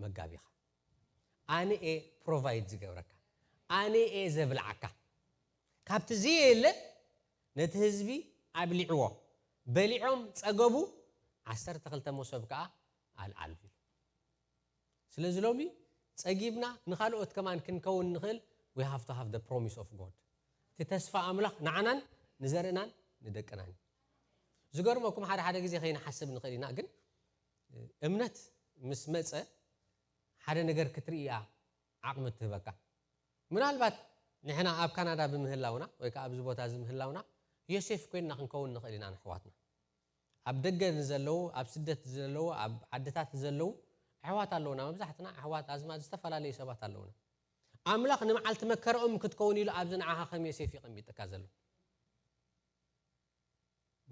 መጋቢኻ ኣነ እየ ፕሮቫይድ ዝገብረካ ኣነ እየ ዘብልዓካ ካብቲ ዘየለ ነቲ ህዝቢ ኣብሊዕዎ በሊዖም ፀገቡ ዓሰርተ ክልተ መሶብ ከዓ ኣልዓሉ ኢሉ ስለዚ ሎሚ ጸጊብና ንኻልኦት ከማን ክንከውን ንኽእል we have to have the promise of God እቲ ተስፋ ኣምላኽ ንዓናን ንዘርእናን ንደቅናን እዩ ዝገርመኩም ሓደ ሓደ ግዜ ከይንሓስብ ንኽእል ኢና ግን እምነት ምስ መጸ ሓደ ነገር ክትርኢ እያ ዓቕሚ እትህበካ ምናልባት ንሕና ኣብ ካናዳ ብምህላውና ወይ ከዓ ኣብዚ ቦታ እዚ ምህላውና ዮሴፍ ኮይንና ክንከውን ንኽእል ኢና ንሕዋትና ኣብ ደገ ንዘለዉ ኣብ ስደት ዘለዉ ኣብ ዓድታት ዘለዉ ኣሕዋት ኣለዉና መብዛሕትና ኣሕዋት ኣዝማድ ዝተፈላለዩ ሰባት ኣለዉና ኣምላኽ ንመዓልቲ መከረኦም ክትከውን ኢሉ ኣብዚ ንዓኻ ከም ዮሴፍ ይቐሚጥካ ዘሎ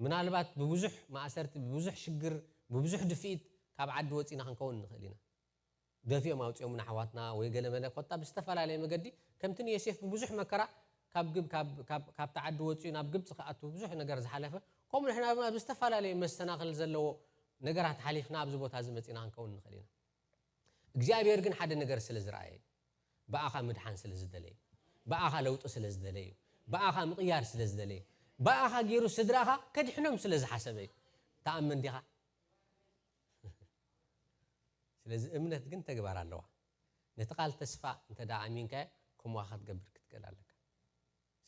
ምናልባት ብብዙሕ ማእሰርቲ ብብዙሕ ሽግር ብብዙሕ ድፍኢት ካብ ዓዲ ወፂና ክንከውን ንኽእል ኢና ደፊኦም ኣውፂኦምና ኣሕዋትና ወይ ገለ መለ ኮታ ብዝተፈላለየ መገዲ ከምቲ ንዮሴፍ ብብዙሕ መከራ ካብ ግብ ካብ ካብ ካብቲ ዓዲ ወፂኡ ናብ ግብፂ ክኣቱ ብዙሕ ነገር ዝሓለፈ ከምኡ ንሕና ድማ ብዝተፈላለየ መሰናኽል ዘለዎ ነገራት ሓሊፍና ኣብዚ ቦታ እዚ መፂና ክንከውን ንኽእል ኢና እግዚኣብሔር ግን ሓደ ነገር ስለ ዝረኣየ እዩ ብኣኻ ምድሓን ስለ ዝደለየ ብኣኻ ለውጢ ስለ ዝደለየ እዩ ብኣኻ ምቕያር ስለ ዝደለየ ብኣኻ ገይሩ ስድራኻ ከድሕኖም ስለ ዝሓሰበ እዩ ተኣምን ዲኻ ስለዚ እምነት ግን ተግባር ኣለዋ ነቲ ቃል ተስፋ እንተ ኣሚንካዮ ከምኡ ክትገብር ክትክእል ኣለካ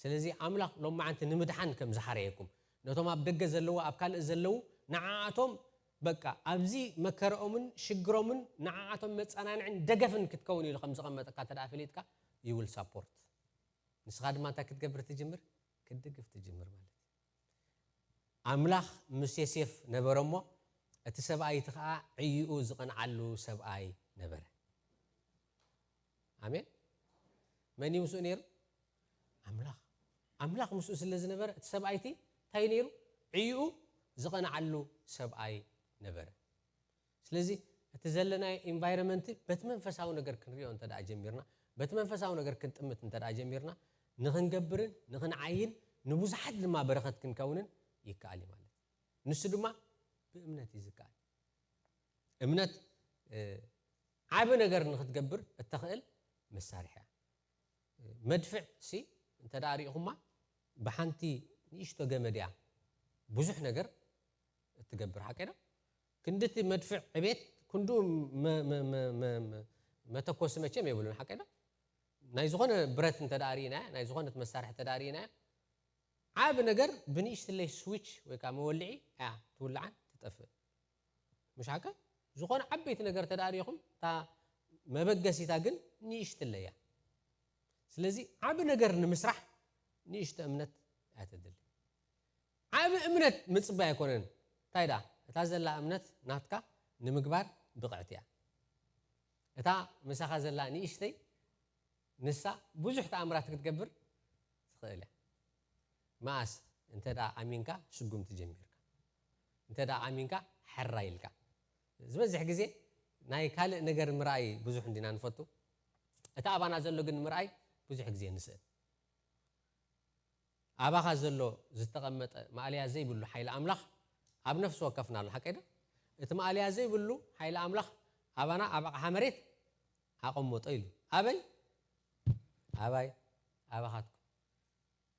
ስለዚ ኣምላኽ ሎማዓንቲ ንምድሓን ከም ዝሓረየኩም ነቶም ኣብ ደገ ዘለዉ ኣብ ካልእ ዘለዉ ንዓኣቶም በቃ ኣብዚ መከረኦምን ሽግሮምን ንዓኣቶም መፀናንዕን ደገፍን ክትከውን ኢሉ ከም ዝቐመጠካ እንተ ፈሊጥካ you will support ንስኻ ድማ እንታይ ክትገብር ትጅምር ክትድግፍ ትጅምር ማለት እዩ ኣምላኽ ምስ ዮሴፍ ነበረ እሞ እቲ ሰብኣይ እቲ ከዓ ዕይኡ ዝቐንዓሉ ሰብኣይ ነበረ ኣሜን መን እዩ ምስኡ ነይሩ? ኣምላኽ። ኣምላኽ ምስኡ ስለ ዝነበረ፣ እቲ ሰብኣይ እቲ እንታይ እዩ ነይሩ? ዕይኡ ዝቐንዓሉ ሰብኣይ ነበረ። ስለዚ እቲ ዘለናዮ ኢንቫይሮንመንት በቲ መንፈሳዊ ነገር ክንሪኦ እንተ ደኣ ጀሚርና፣ በቲ መንፈሳዊ ነገር ክንጥምት እንተ ደኣ ጀሚርና፣ ንኽንገብርን ንኽንዓይን ንብዙሓት ድማ በረኸት ክንከውንን ይከኣል እዩ ማለት እዩ። ንሱ ድማ ብእምነት እዩ ዝከኣል። እምነት ዓቢ ነገር ንኽትገብር እተኽእል መሳርሒ እያ። መድፍዕ ሲ እንተ ደኣ ርኢኹማ፣ ብሓንቲ ንእሽቶ ገመድ እያ ብዙሕ ነገር እትገብር፣ ሓቀይ ዶ? ክንድቲ መድፍዕ ዕቤት ክንዱ መተኮሲ መቸም የብሉን፣ ሓቀይ ዶ? ናይ ዝኾነ ብረት እንተ ደኣ ርኢናያ፣ ናይ ዝኾነት መሳርሒ እንተ ደኣ ርኢናያ፣ ዓቢ ነገር ብንእሽትለይ ስዊች ወይ ከዓ መወልዒ እያ ትውልዓን ትጠፍእ። ምሽ ሓቀ? ዝኾነ ዓበይቲ ነገር ተዳሪኹም፣ እታ መበገሲታ ግን ንእሽትለይ እያ። ስለዚ ዓቢ ነገር ንምስራሕ ንእሽቶ እምነት እያ ተድሊ። ዓቢ እምነት ምጽባይ ኣይኮነን። እንታይ ደኣ? እታ ዘላ እምነት ናትካ ንምግባር ብቕዕቲ እያ። እታ ምሳኻ ዘላ ንእሽተይ ንሳ ብዙሕ ተኣምራት ክትገብር ትኽእል እያ። መኣስ? እንተ ደኣ ኣሚንካ ስጉምቲ ጀሚርካ፣ እንተ ደኣ ኣሚንካ ሕራይ ኢልካ። ዝበዝሕ ግዜ ናይ ካልእ ነገር ምርኣይ ብዙሕ እንዲና ንፈቱ፣ እቲ ኣባና ዘሎ ግን ምርኣይ ብዙሕ ግዜ ንስእል። ኣባኻ ዘሎ ዝተቐመጠ ማእለያ ዘይብሉ ሓይሊ ኣምላኽ ኣብ ነፍሲ ወከፍና ኣሎ፣ ሓቀይ ዶ? እቲ ማእለያ ዘይብሉ ሓይሊ ኣምላኽ ኣባና ኣብ ኣቕሓ መሬት ኣቐመጦ ኢሉ። ኣበይ? ኣባይ? ኣባኻትኩም።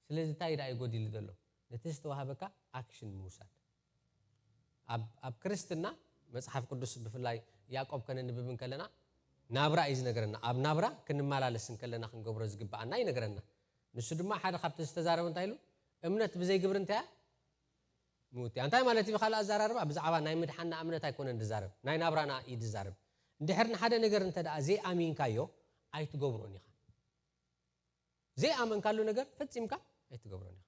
ስለዚ እንታይ ደኣ እዩ ጎዲሉ ዘሎ? ነቲ ዝተዋህበካ ኣክሽን ምውሳድ። ኣብ ኣብ ክርስትና መጽሓፍ ቅዱስ ብፍላይ ያዕቆብ ከነንብብ እንከለና ናብራ እዩ ዝነግረና። ኣብ ናብራ ክንመላለስ እንከለና ክንገብሮ ዝግብኣና ይነግረና። ንሱ ድማ ሓደ ካብቲ ዝተዛረበ እንታይ ኢሉ? እምነት ብዘይ ግብሪ እንታይ እያ? ምውት እያ። እንታይ ማለት እዩ? ብኻልእ ኣዘራርባ ብዛዕባ ናይ ምድሓንና እምነት ኣይኮነን ዝዛረብ፣ ናይ ናብራና እዩ ዝዛረብ። እንድሕር ንሓደ ነገር እንተ ደኣ ዘይኣሚንካዮ ኣይትገብሮን ኢኻ። ዘይኣመንካሉ ነገር ፈጺምካ ኣይትገብሮን ኢኻ።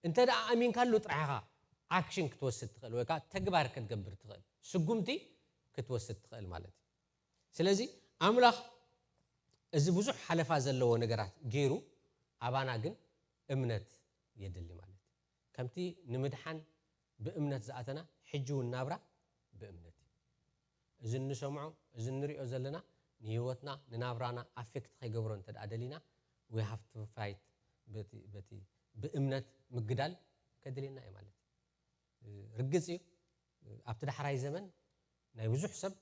እንተ ደኣ ኣሚንካሉ ጥራሕ ኢኻ ኣክሽን ክትወስድ ትኽእል ወይ ከዓ ተግባር ክትገብር ትኽእል፣ ስጉምቲ ክትወስድ ትኽእል ማለት እዩ። ስለዚ ኣምላኽ እዚ ብዙሕ ሓለፋ ዘለዎ ነገራት ገይሩ ኣባና ግን እምነት የድሊ ማለት እዩ። ከምቲ ንምድሓን ብእምነት ዝኣተና ሕጂ እውን ናብራ ብእምነት እዩ። እዚ እንሰምዖ እዚ እንሪኦ ዘለና ንህይወትና ንናብራና ኣፌክት ከይገብሮ እንተ ደኣ ደሊና we have to fight በቲ በቲ ብእምነት ምግዳል ከድልየና እዩ ማለት እዩ። ርግጽ እዩ ኣብቲ ዳሕራይ ዘመን ናይ ብዙሕ ሰብ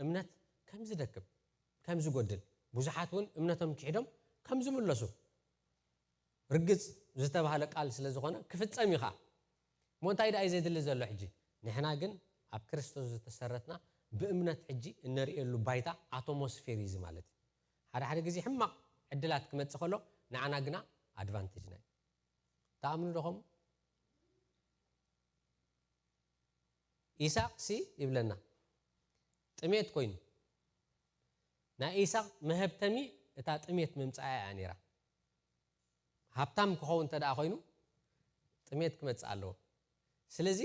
እምነት ከም ዝደክም ከም ዝጎድል ብዙሓት እውን እምነቶም ክሒዶም ከም ዝምለሱ ርግጽ ዝተባህለ ቃል ስለ ዝኾነ ክፍጸም እዩ ኸዓ። እሞ እንታይ ደኣ እዩ ዘድሊ ዘሎ ሕጂ? ንሕና ግን ኣብ ክርስቶስ ዝተሰረትና ብእምነት ሕጂ እነርእየሉ ባይታ ኣቶሞስፌር እዩ እዚ ማለት እዩ። ሓደ ሓደ ግዜ ሕማቕ ዕድላት ክመጽእ ከሎ ንዓና ግና ኣድቫንቴጅና እዩ። ትኣምኑ ዶ ከምኡ? ኢሳቕሲ ይብለና ጥሜት ኮይኑ ናይ ኢሳቕ መሀብተሚ እታ ጥሜት ምምጻኣ እያ ነይራ። ሃብታም ክኸውን እንተ ደኣ ኮይኑ ጥሜት ክመጽእ ኣለዎ። ስለዚ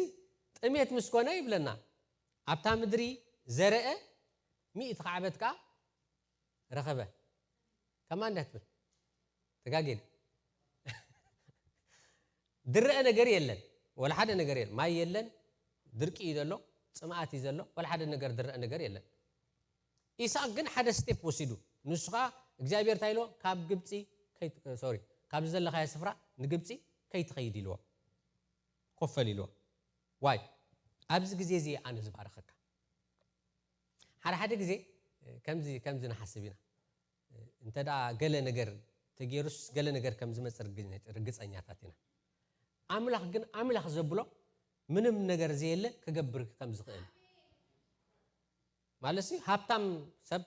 ጥሜት ምስ ኮነ ይብለና ኣብታ ምድሪ ዘረአ ሚእቲ ካዕበት ከኣ ረኸበ። ከማን እንዲያ ትብል ተጋጌ ድረአ ነገር የለን፣ ወላ ሓደ ነገር የለን። ማይ የለን፣ ድርቂ እዩ ዘሎ፣ ጽምኣት እዩ ዘሎ፣ ወላ ሓደ ነገር ድረአ ነገር የለን። ኢሳቅ ግን ሓደ ስቴፕ ወሲዱ። ንሱ ኸዓ እግዚኣብሔር እንታይ ኢልዎ? ካብ ግብፂ ከይ- ሶሪ፣ ካብዚ ዘለኻዮ ስፍራ ንግብፂ ከይትኸይድ ኢልዎ። ኮፈል ኢልዎ። ዋይ፣ ኣብዚ ግዜ እዚ ኣነ ዝባርኸካ። ሓደ ሓደ ግዜ ከምዚ ከምዚ ንሓስብ ኢና። እንተ ደኣ ገለ ነገር ተገይሩስ ገለ ነገር ከም ዝመጽእ ርግጸኛታት ኢና። ኣምላኽ ግን ኣምላኽ ዘብሎ ምንም ነገር ዘየለ ክገብር ከም ዝኽእል ማለት ሲ ሃብታም ሰብ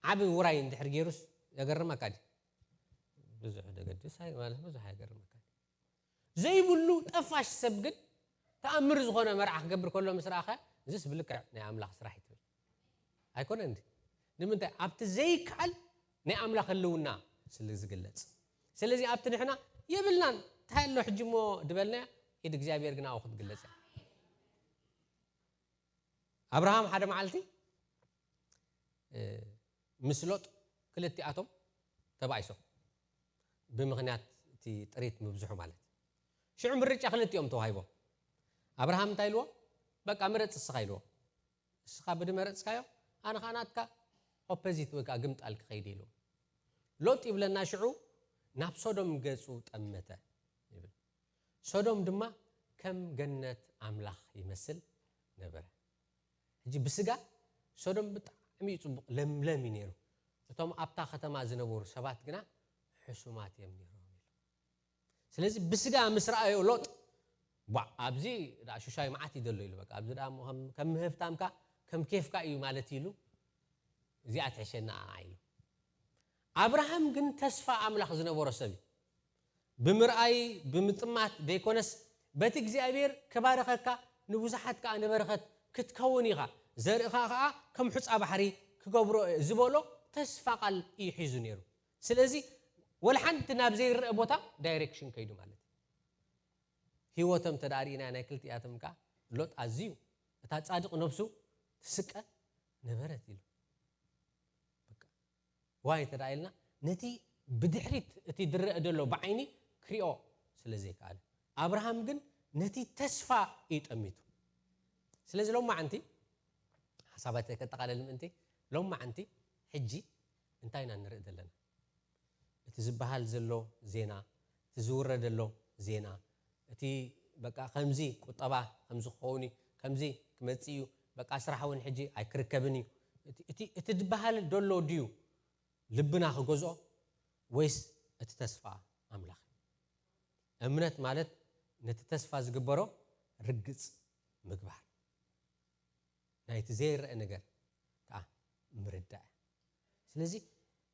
ዓቢ ውራይ እንድሕር ገይሩስ የገርመካ ድዩ? ብዙሕ ደገድስ ኣይ- ማለት ብዙሕ ኣይገርመካ ድዩ? ዘይብሉ ጠፋሽ ሰብ ግን ተኣምር ዝኾነ መርዓ ክገብር ከሎ ምስ ረኣኸ እዚስ ብልክዕ ናይ ኣምላኽ ስራሕ እዩ ትብል ኣይኮነ እንዲ ንምንታይ ኣብቲ ዘይከኣል ናይ ኣምላኽ ህልውና ስለ ዝግለጽ ስለዚ ኣብቲ ንሕና የብልናን እንታይ ኣሎ ሕጂ እሞ ድበልናያ ኢድ እግዚኣብሔር ግን ኣብኡ ክትግለጽ እያ ኣብርሃም ሓደ መዓልቲ ምስ ሎጥ ክልቲኣቶም ተባኢሶም ብምኽንያት እቲ ጥሪት ምብዝሑ ማለት እዩ። ሽዑ ምርጫ ክልቲኦም ተዋሂቦም። ኣብርሃም እንታይ ኢልዎ? በቃ ምረጽ እስኻ ኢልዎ። እስኻ ብድመረጽካዮ፣ ኣነ ኸኣ ናትካ ኦፖዚት ወይ ከኣ ግምጣል ክኸይድ ኢልዎ። ሎጥ ይብለና ሽዑ ናብ ሶዶም ገጹ ጠመተ ይብል። ሶዶም ድማ ከም ገነት ኣምላኽ ይመስል ነበረ። ሕጂ ብስጋ ሶዶም ብጣዕሚ እዩ ጽቡቕ፣ ለምለም እዩ ነይሩ። እቶም ኣብታ ከተማ ዝነበሩ ሰባት ግና ሕሱማት እዮም ነይሮም ኢሉ። ስለዚ ብስጋ ምስ ረኣዮ ሎጥ፣ ቧዕ፣ ኣብዚ ደኣ ሽሻይ መዓት እዩ ዘሎ ኢሉ፣ በቃ፣ ኣብዚ ደኣ እሞ ከም፣ ከም ምህፍታምካ፣ ከም ኬፍካ እዩ ማለት ኢሉ፣ እዚኣ ትሕሸና ኢሉ። ኣብርሃም ግን ተስፋ ኣምላኽ ዝነበሮ ሰብ እዩ። ብምርኣይ፣ ብምጥማት ዘይኮነስ፣ በቲ እግዚኣብሔር ክባርኸካ፣ ንብዙሓት ከኣ ንበረኸት ክትከውን ኢኻ፣ ዘርእኻ ከኣ ከም ሑጻ ባሕሪ ክገብሮ እየ ዝበሎ ተስፋ ቃል እዩ ሒዙ ነይሩ። ስለዚ ወላ ሓንቲ ናብ ዘይረአ ቦታ ዳይሬክሽን ከይዱ ማለት እዩ። ህይወቶም እንተ ደኣ ርኢና ናይ ክልቲኣቶም ከኣ ሎጥ ኣዝዩ እታ ጻድቕ ነብሱ ትስቀ ነበረት ኢሉ። በቃ ዋይ እንተ ደኣ ኢልና ነቲ ብድሕሪት እቲ ዝረአ ዘሎ ብዓይኒ ክሪኦ ስለ ዘይከኣለ፣ ኣብርሃም ግን ነቲ ተስፋ እዩ ጠሚቱ። ስለዚ ሎማዓንቲ ሓሳባተይ ከጠቓለል ምእንቲ፣ ሎማዓንቲ ሕጂ እንታይ ኢና ንርኢ ዘለና? እቲ ዝበሃል ዘሎ ዜና፣ እቲ ዝውረ ዘሎ ዜና፣ እቲ በቃ ከምዚ ቁጠባ ከምዚ ክኸውን እዩ፣ ከምዚ ክመጽእ እዩ፣ በቃ ስራሕ እውን ሕጂ ኣይክርከብን እዩ። እቲ፣ እቲ፣ እቲ ዝበሃል ዘሎ ድዩ ልብና ክገዝኦ ወይስ እቲ ተስፋ ኣምላኽ እዩ? እምነት ማለት ነቲ ተስፋ ዝግበሮ ርግጽ ምግባር። ናይቲ ዘይረአ ነገር ከኣ ምርዳእ። ስለዚ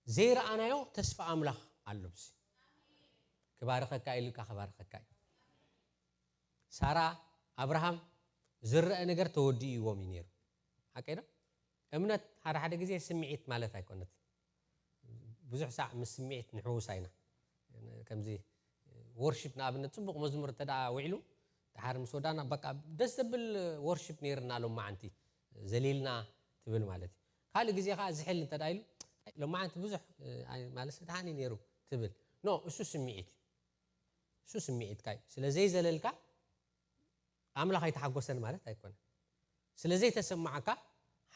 ዘይረኣናዮ ተስፋ ኣምላኽ ኣሎ። ብዚ ክባርኸካ ኢሉ ኢልካ ክባርኸካ እዩ። ሳራ፣ ኣብርሃም ዝረአ ነገር ተወዲእዎም እዩ ነይሩ። ሓቀይ ዶ? እምነት ሓደ ሓደ ግዜ ስምዒት ማለት ኣይኮነት። ብዙሕ ሳዕ ምስ ስምዒት ንሕውሳ ኢና። ከምዚ ወርሺፕ ንኣብነት ጽቡቕ መዝሙር እንተ ደኣ ውዒሉ፣ ደሓር ምስ ወዳና፣ በቃ ደስ ዘብል ወርሺፕ ነይርና ሎማዓንቲ፣ ዘሊልና ትብል ማለት እዩ። ካልእ ግዜ ከኣ ዝሕል እንተ ደኣ ኢሉ፣ ሎማዓንቲ ብዙሕ፣ ኣይ፣ ማለት ደሓን እዩ ነይሩ ትብል። ኖ፣ እሱ ስምዒት እዩ። እሱ ስምዒትካ እዩ። ስለ ዘይዘለልካ ኣምላኽ ኣይተሓጎሰን ማለት ኣይኮነን። ስለ ዘይተሰማዓካ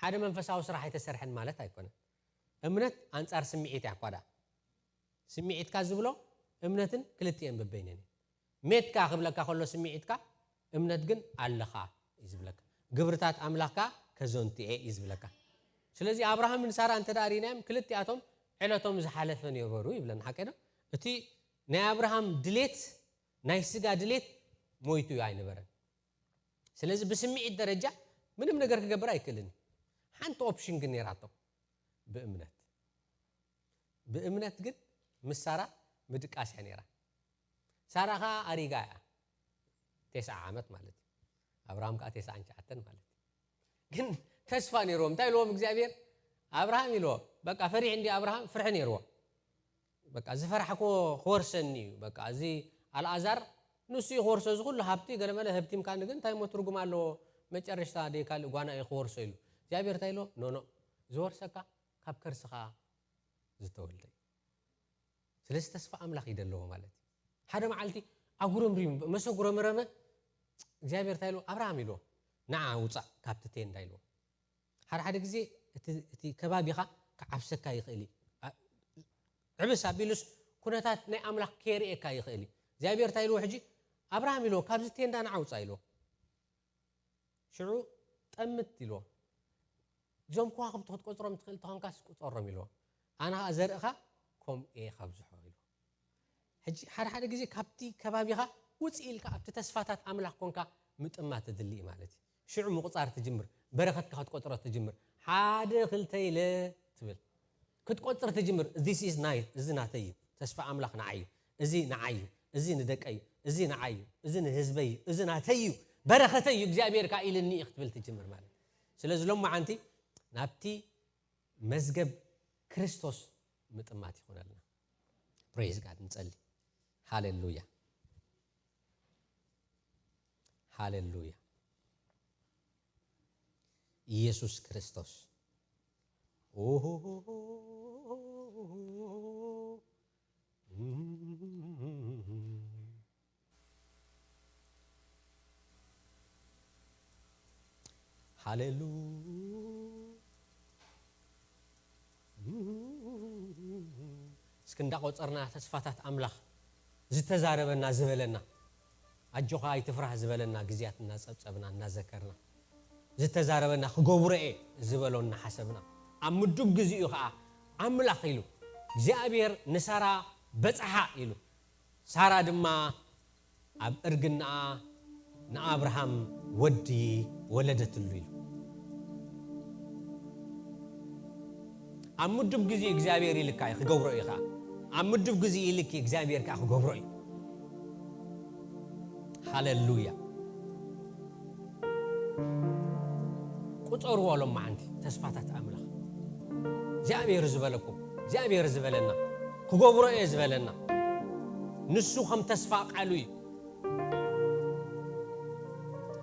ሓደ መንፈሳዊ ስራሕ ኣይተሰርሐን ማለት ኣይኮነን። እምነት ኣንጻር ስምዒት እያ እኳ ደኣ። ስምዒትካ ዝብሎ እምነትን ክልቲኤን በበይነን እየን። ሜትካ ክብለካ ከሎ ስምዒትካ፣ እምነት ግን ኣለኻ እዩ ዝብለካ። ግብርታት ኣምላኽካ ከዘንቱ እየ እዩ ዝብለካ። ስለዚ ኣብርሃምን ሳራ እንተ ደኣ ርኢናዮም፣ ክልቲኣቶም ዕለቶም ዝሓለፈ ነበሩ ይብለና። ሓቀ ዶ? እቲ ናይ ኣብርሃም ድሌት፣ ናይ ስጋ ድሌት ሞይቱ እዩ ኣይነበረን። ስለዚ ብስምዒት ደረጃ ምንም ነገር ክገብር ኣይክእልን እዩ። ሓንቲ ኦፕሽን ግን ነይራቶ፣ ብእምነት። ብእምነት ግን ምስ ሳራ ምድቃስ እያ ነይራ። ሳራ ኸኣ ኣሪጋ እያ፣ ተስዓ ዓመት ማለት እዩ። ኣብርሃም ከኣ ተስዓን ትሽዓተን ማለት እዩ። ግን ተስፋ ነይርዎም። እንታይ ኢልዎም እግዚኣብሔር? ኣብርሃም ኢልዎ፣ በቃ ፈሪሕ እንዲ ኣብርሃም ፍርሒ ነይርዎ። በቃ ዝፈራሕክዎ ክወርሰኒ እዩ። በቃ እዚ ኣልኣዛር ንሱ እዩ ክወርሶ፣ እዚ ኩሉ ሃብቲ ገለመለ ህብቲምካኒ ግን እንታይ እሞ ትርጉም ኣለዎ? መጨረሽታ ደይ ካልእ ጓና እዩ ክወርሶ ኢሉ። እግዚኣብሔር እንታይ ኢልዎ? ኖ፣ ኖ፣ ዝወርሰካ ካብ ከርስኻ ዝተወልደ እዩ። ስለዚ ተስፋ ኣምላኽ እዩ ዘለዎ ማለት እዩ። ሓደ መዓልቲ ኣጉረምሪሙ፣ መሰ ጉረመረመ፣ እግዚኣብሔር እንታይ ኢልዎ? ኣብርሃም ኢልዎ፣ ንዓ ውጻእ ካብቲ ቴንዳ ኢልዎ። ሓደ ሓደ ግዜ እቲ፣ እቲ ከባቢኻ ክዓብሰካ ይኽእል እዩ። ኣ-፣ ዕብስ ኣቢሉስ ኩነታት ናይ ኣምላኽ ከየርእየካ ይኽእል እዩ። እግዚኣብሔር እንታይ ኢልዎ ሕጂ? ኣብርሃም ኢልዎ፣ ካብዚ ቴንዳ ንዓ ውጻእ ኢልዎ። ሽዑ ጠምት ኢልዎ። እዞም ከዋኽብቲ ክትቆጽሮም ትኽእል ተኾንካስ ቁጸሮም ኢልዎ። ኣነ ኸኣ ዘርእኻ ከምኡ እየ ከብዝሖ ኢልዎ። ሕጂ ሓደ ሓደ ግዜ ካብቲ ከባቢኻ ውጽእ ኢልካ ኣብቲ ተስፋታት ኣምላኽ ኮንካ ምጥማት ትድሊ እዩ ማለት እዩ። ሽዑ ምቑጻር ትጅምር፣ በረኸትካ ክትቆጽሮ ትጅምር። ሓደ ክልተ ኢለ ትብል። ክትቆጽር ትጅምር። This is nice፣ እዚ ናተይ እዩ። ተስፋ ኣምላኽ ንዓይ እዩ። እዚ ንዓይ እዩ። እዚ ንደቀይ እዩ። እዚ ንዓይ እዩ። እዚ ንህዝበይ እዩ። እዚ ናተይ እዩ። በረኸተይ እዩ። እግዚኣብሔር ከኣ ኢልኒ እዩ ክትብል ትጅምር ማለት እዩ። ስለዚ ሎማዓንቲ ናብቲ መዝገብ ክርስቶስ ምጥማት ይኹነልና። ፕሬዝ ጋድ፣ ንጸሊ። ሃሌሉያ፣ ሃሌሉያ። ኢየሱስ ክርስቶስ። ኦሆ። ሃሌሉ እስኪ እንዳቆጸርና ተስፋታት ኣምላኽ ዝተዛረበና ዝበለና ኣጆኻ ኣይትፍራህ ዝበለና ግዜያት እናጸብጸብና እናዘከርና ዝተዛረበና ክገብሮ እየ ዝበሎ እናሓሰብና ኣብ ምዱብ ግዜኡ ኸዓ ኣምላኽ ኢሉ እግዚኣብሔር ንሳራ በጽሓ ኢሉ ሳራ ድማ ኣብ እርግናኣ ንኣብርሃም ወዲ ወለደትሉ ኢሉ ኣብ ምዱብ ግዜ እግዚኣብሔር ኢልካ እዩ ክገብሮ እዩ ከዓ ኣብ ምዱብ ግዜ ኢልክ እግዚኣብሔር ከዓ ክገብሮ እዩ ሃሌሉያ ቁፀርዎ ሎም መዓንቲ ተስፋታት ኣምላኽ እግዚኣብሔር ዝበለኩም እግዚኣብሔር ዝበለና ክገብሮ እየ ዝበለና ንሱ ከም ተስፋ ቃሉ እዩ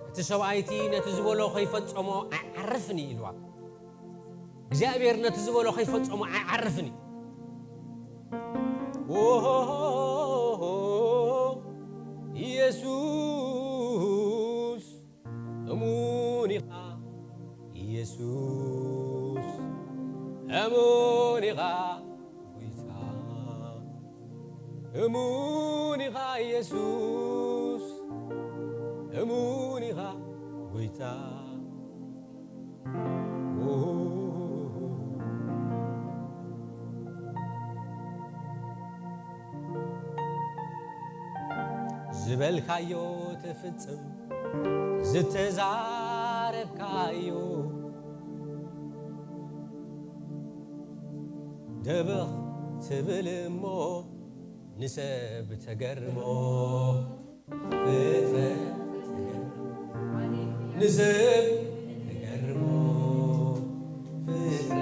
እቲ ሰብኣይቲ ነቲ ዝበሎ ከይፈጸሞ ኣይዓርፍን እዩ ኢልዋ እግዚኣብሔር ነቲ ዝበሎ ከይፈጸሞ ኣይዓርፍን እዩ ኢየሱስ እሙን ኢኻ ኢየሱስ እሙን ኢኻ ጎይታ እሙን ኢኻ ኢየሱስ እሙን ኢኻ ጎይታ ዝበልካዮ ትፍጽም ዝተዛረብካዮ ደበኽ ትብል እሞ ንሰብ ተገርሞ ፍጥረት ተገርሞ ንሰብ ተገርሞ ፍጥረት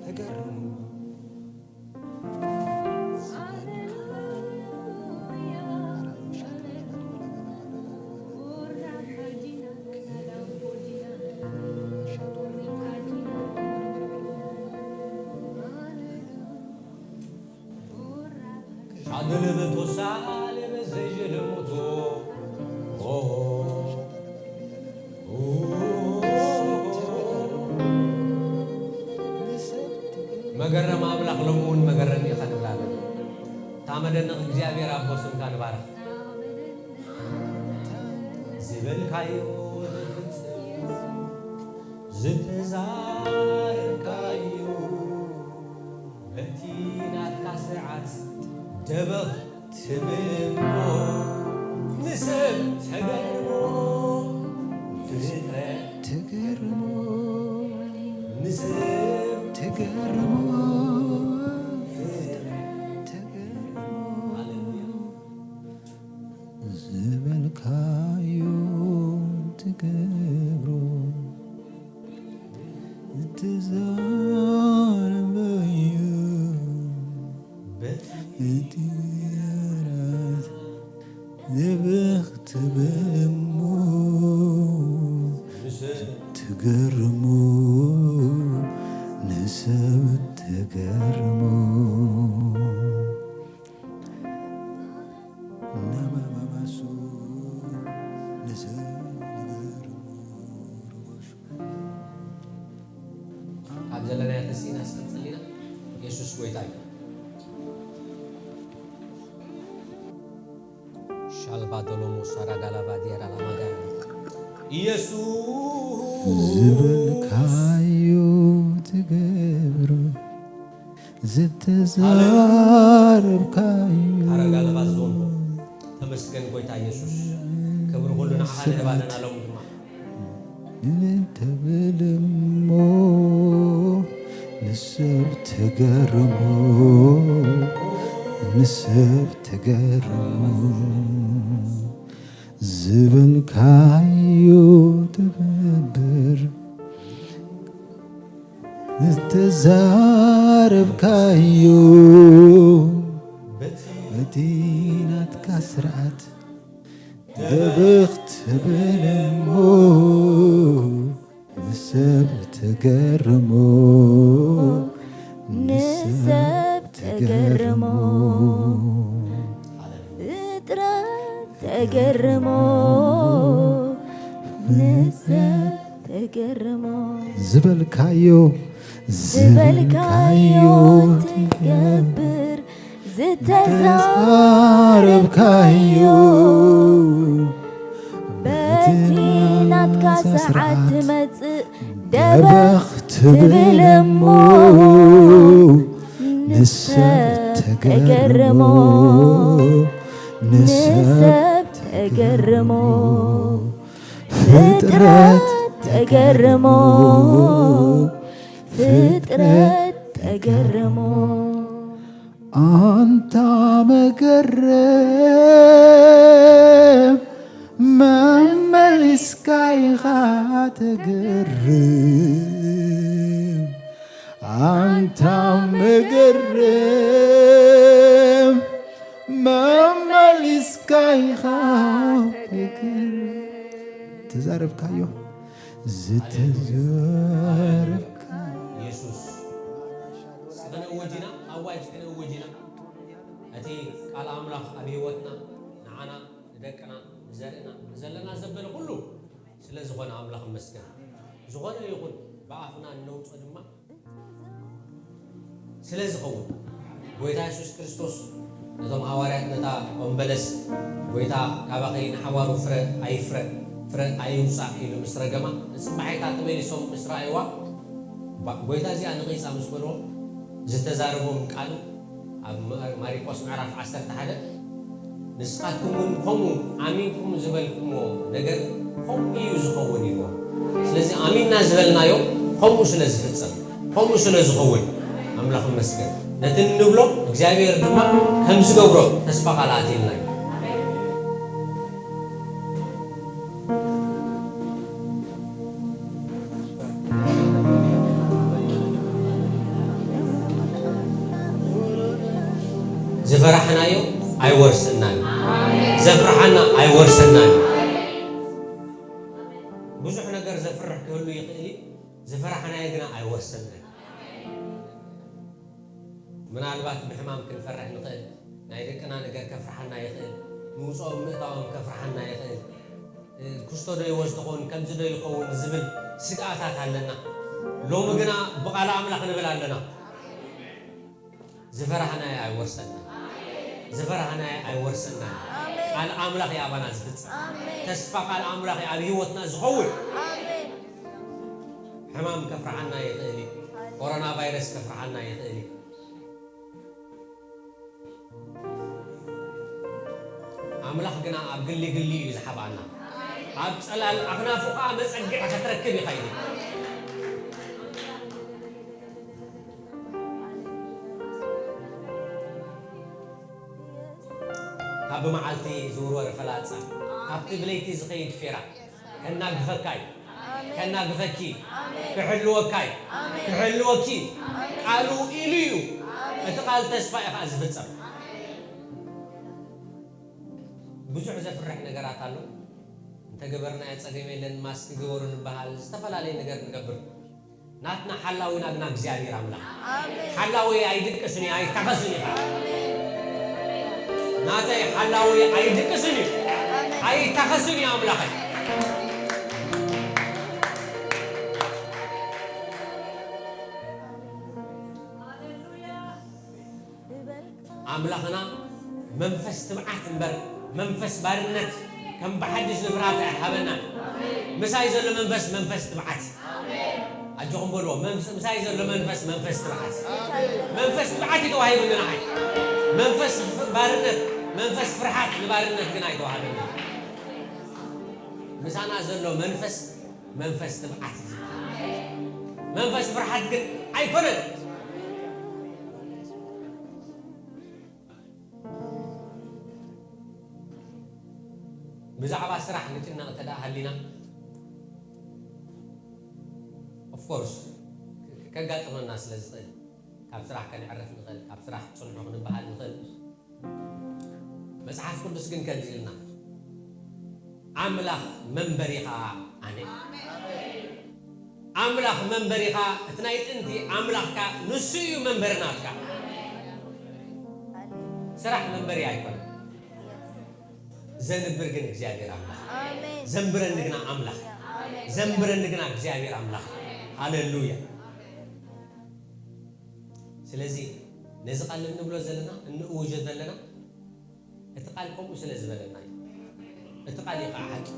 ተገርሞ ሻግል ብቶሳ ለበዘይሽ ልሙቱ መገረም ኣምላኽ ሎሚ እውን መገረም ኢኻ ንብላለን እታ መደነቕ እግዚኣብሔር ኣቦ ስምካ ንባርኽ ዝበልካዮ ዝፍጽም ዝተዛረብካዮ በቲ ናትካ ስርዓት ደበኽ ትብል እሞ ንሰብ ተገርሞ ፍጥረት ተገርሞ ንሰብ ተገርሞ ፍጥረት ተገርሞ ሃሌሉያ ዝበልካዮ ትገብሮ እትዛረበዮ በቲ ራት ዝበኽ ትብል እሞ ትገርሞ ንሰብ ትገርሞ ካብ ዘለናዮ ተሲእና ስለ ጸሊና የሱስ ጎይታ እዩ። ሻልባ ዶሎሞ ሳራጋላ ባዲያራ ላማጋኒ ኢየሱስ ዝበልካዮ ትገብሮ ዝተዛረብካዮ ሃረጋለባ ዞንቦ ተመስገን ጎይታ ኢየሱስ ክብሪ ኩሉ ንዓኻ ንህብ ኣለና ሎም ድማ ንብል ተብል እሞ ንሰብ ተገርሞ ንሰብ ተገርሞ ዝበልካዮ ትገብር ዝተዛረብካዮ በቲ ናትካ ስርዓት ደበኽ ትብል እሞ ንሰብ ተገርሞ ንሰብ ተገርሞ ፍጥረት ተገርሞ ንሰብ ትገርሞ ዝበልካዮ ዝበልካዮ ትገብር ዝተዛረብካዮ በቲ ናትካ ሰዓት ትመጽእ ደበኽ ትብል እሞ ንሰብ ተገርሞ ንሰብ ተገርሞ ፍጥረት ተገርሞ ፍጥረት ተገርሞ ኣንታ መገረም መመሊስካ ኢኻ ተገርም ኣንታ መገረም መመሊስካ ኢኻ ተገርም ተዛረብካዮ ዝተዛረብካ ኢየሱስ እስኪ ከነእውጅ ኢና ኣዋጅ ከነእውጅ ኢና እቲ ቃል ኣምላኽ ኣብ ህይወትና ንዓና ንደቅና ንዘርእና ዘለና ዘበለ ኩሉ ስለ ዝኾነ ኣምላኽ ይመስገን ዝኾነ ይኹን ብኣፍና እነውፅኦ ድማ ስለ ዝኸውን ጎይታ የሱስ ክርስቶስ ነቶም ሃዋርያት ነታ ኦም በለስ ጎይታ ካባኺ ንሓዋሩ ፍረ ኣይፍረ ፍረ ኣይውፃእ ኢሉ ምስ ረገማ ንፅባሒታ ተመሊሶም ምስ ረኣይዋ እባ ጎይታ እዚኣ ነቒፃ ምስ በልዎም ዝተዛረቦም ቃል ኣብ ማሪቆስ ምዕራፍ ዓሰርተ ሓደ ንስኻትኩም እውን ከምኡ ኣሚንኩም ዝበልኩምዎ ነገር ከምኡ እዩ ዝኸውን ኢልዎም። ስለዚ ኣሚንና ዝበልናዮ ከምኡ ስለ ዝፍጸም ከምኡ ስለ ዝኸውን ኣምላኽ ይመስገን። ነቲ እንብሎ እግዚኣብሔር ድማ ከም ዝገብሮ ተስፋ ቃል ኣትዩልና እዩ። ዝፈራሕናዮ ኣይወርስናን ዘፍርሓና ኣይወርስናን ብዙሕ ነገር ዘፍርሕ ክህሉ ይኽእል እዩ ዝፈራሕናዮ ግና ኣይወርስናን ምናልባት ብሕማም ክንፈርሕ ንኽእል ናይ ደቅና ነገር ከፍርሓና ይኽእል ምውፅኦም ምእታዎም ከፍርሓና ይኽእል ክስቶ ዶ ይወስድ ኸውን ከምዚ ዶ ይኸውን ዝብል ስግኣታት ኣለና ሎሚ ግና ብቓል ኣምላኽ ንብል ኣለና ዝፈራህናይ ኣይወርሰና ዝፈራህናይ ኣይወርሰና ቃል ኣምላኽ ኣባና ዝፍጽም ተስፋ ቃል ኣምላኽ ኣብ ህይወትና ዝኸውን ሕማም ከፍርሓና ይኽእል እዩ ኮሮና ቫይረስ ከፍርሓና ይኽእል እዩ ኣምላኽ ግና ኣብ ግሊ ግሊ እዩ ዝሓብኣና ኣብ ጸላል ኣኽናፉ ኸዓ መጸግዕ ከተረክብ ኢኻ ኢሉ ካብ ብመዓልቲ ዝውርወር ፈላጻ ካብቲ ብለይቲ ዝኸይድ ፌራ ከናግፈካ እዩ ከናግፈኪ ክሕልወካ እዩ ክሕልወኪ ቃሉ ኢሉ እዩ እቲ ቃል ተስፋ እዩ ከዓ ዝፍፀም ብዙሕ ዘፍርሕ ነገራት ኣሎ እንተገበርናዮ ፀገም የለን ማስክ ግበሩ ንበሃል ዝተፈላለየ ነገር ንገብር ናትና ሓላዊና ግና እግዚኣብሔር ኣምላኽ ሓላዊ ኣይድቅስን እዩ ኣይታኸስን እዩ ናተይ ሓላዊ ኣይድቅስን እዩ ኣይታኸስን እዩ ኣምላኸይ ኣምላኽና መንፈስ ትብዓት እምበር መንፈስ ባርነት ከም ብሓድሽ ንፍራተ ኣይሃበናን ምሳይ ዘሎ መንፈስ መንፈስ ትብዓት ኣጆኹም በልዎ ምሳይ ዘሎ መንፈስ መንፈስ ትብዓት መንፈስ ትብዓት እዩ ተዋሂቡኒ ንዓይ መንፈስ ባርነት መንፈስ ፍርሓት ንባርነት ግን ኣይተዋሃበና ምሳና ዘሎ መንፈስ መንፈስ ትብዓት እዩ መንፈስ ፍርሓት ግን ኣይኮነን ብዛዕባ ስራሕ ንጭነቕ እንተ ደኣ ሃሊና ኦፍኮርስ ከጋጥመና ስለ ዝኽእል ካብ ስራሕ ከነዕርፍ ንኽእል ካብ ስራሕ ፅንሑ ክንበሃል ንኽእል መፅሓፍ ቅዱስ ግን ከምዚ ኢልና ኣምላኽ መንበሪኻ ኣነ ኣምላኽ መንበሪኻ እቲ ናይ ጥንቲ ኣምላኽካ ንሱ እዩ መንበሪ ናትካ ስራሕ መንበሪ ኣይኮነ ዘንብር ግን እግዚኣብሔር ኣምላኽ ዘንብረኒ ግና ኣምላኽ ዘንብረኒ ግና እግዚኣብሔር ኣምላኽ። ሃሌሉያ። ስለዚ ነዚ ቃል እንብሎ ዘለና፣ እንእውጆ ዘለና፣ እቲ ቃል ከምኡ ስለ ዝበለና እዩ። እቲ ቃል እዩ ከዓ ሓቂ።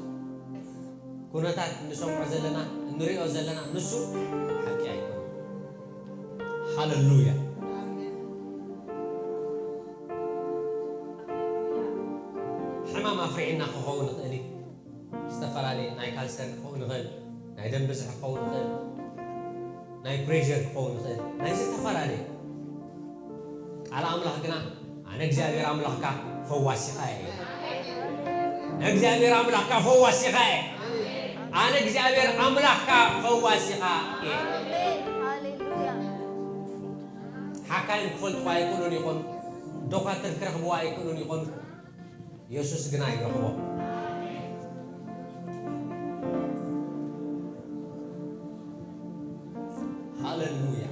ኩነታት እንሰምዖ ዘለና፣ እንሪኦ ዘለና፣ ንሱ ሓቂ ኣይኮነን። ሃሌሉያ። ሕማም ኣፍሪዕና ክኸውን ይኽእል እዩ። ዝተፈላለየ ናይ ካልሰር ክኸውን ይኽእል፣ ናይ ደም ብዝሒ ክኸውን ይኽእል፣ ናይ ፕሬሸር ክኸውን ይኽእል፣ ናይ ዝተፈላለየ። ቃል ኣምላኽ ግና፣ ኣነ እግዚኣብሔር ኣምላኽካ ፈዋሲኻ እየ። ኣነ እግዚኣብሔር ኣምላኽካ ፈዋሲኻ እየ። ኣነ እግዚኣብሔር ኣምላኽካ ፈዋሲኻ እየ። ሃሌሉያ። ሓካይም ክፈልጥዋ ኣይክእሉን ይኾኑ፣ ዶኳትር ክረኽብዋ ኣይክእሉን ይኾኑ፣ የሱስ ግና ይረኽቦ። ሃሌሉያ።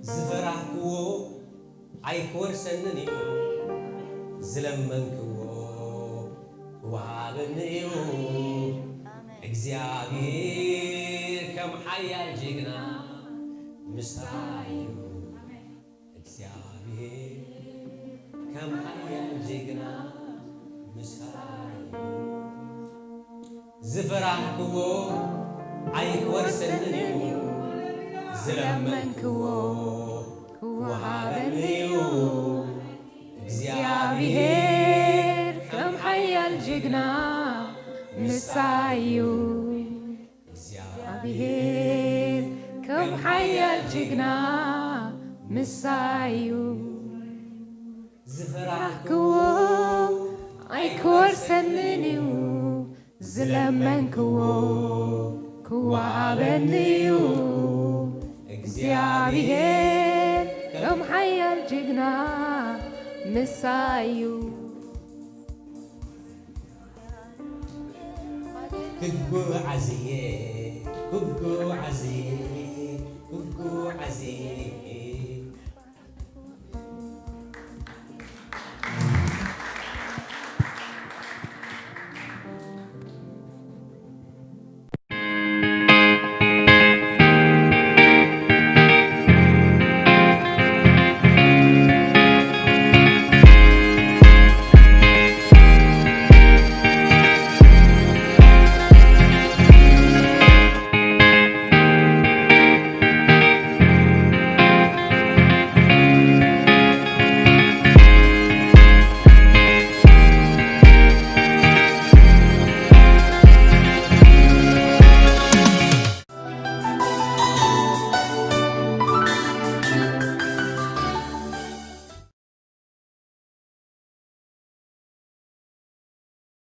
ዝፈራህክዎ ኣይክወርሰንን እዩ፣ ዝለመንክዎ ክወሃበኒ እዩ። እግዚኣብሔር ከም ሓያል ጅግና ምሳይ እዩ። እግዚኣብሔር ከም ሓያል ጅግና ምሳይ እዩ። ዝፈራህክዎ ኣይክወርሰንን እዩ፣ ዝለመንክዎ ክወሃበኒ እዩ። እግዚኣብሔር ከም ሓያል ጅግና ምሳይ እዩ። እግዚኣብሔር ከም ሓያል ጅግና ምሳይ እዩ። ዝፈራህክዎ ኣይክወርሰንን እዩ፣ ዝለመንክዎ ክወሃበኒ እዩ። እግዚኣብሔር ከም ሓያል ጅግና ምሳይ እዩ። ክጉዓዝ እየ፣ ክጉዓዝ እየ፣ ክጉዓዝ እየ፣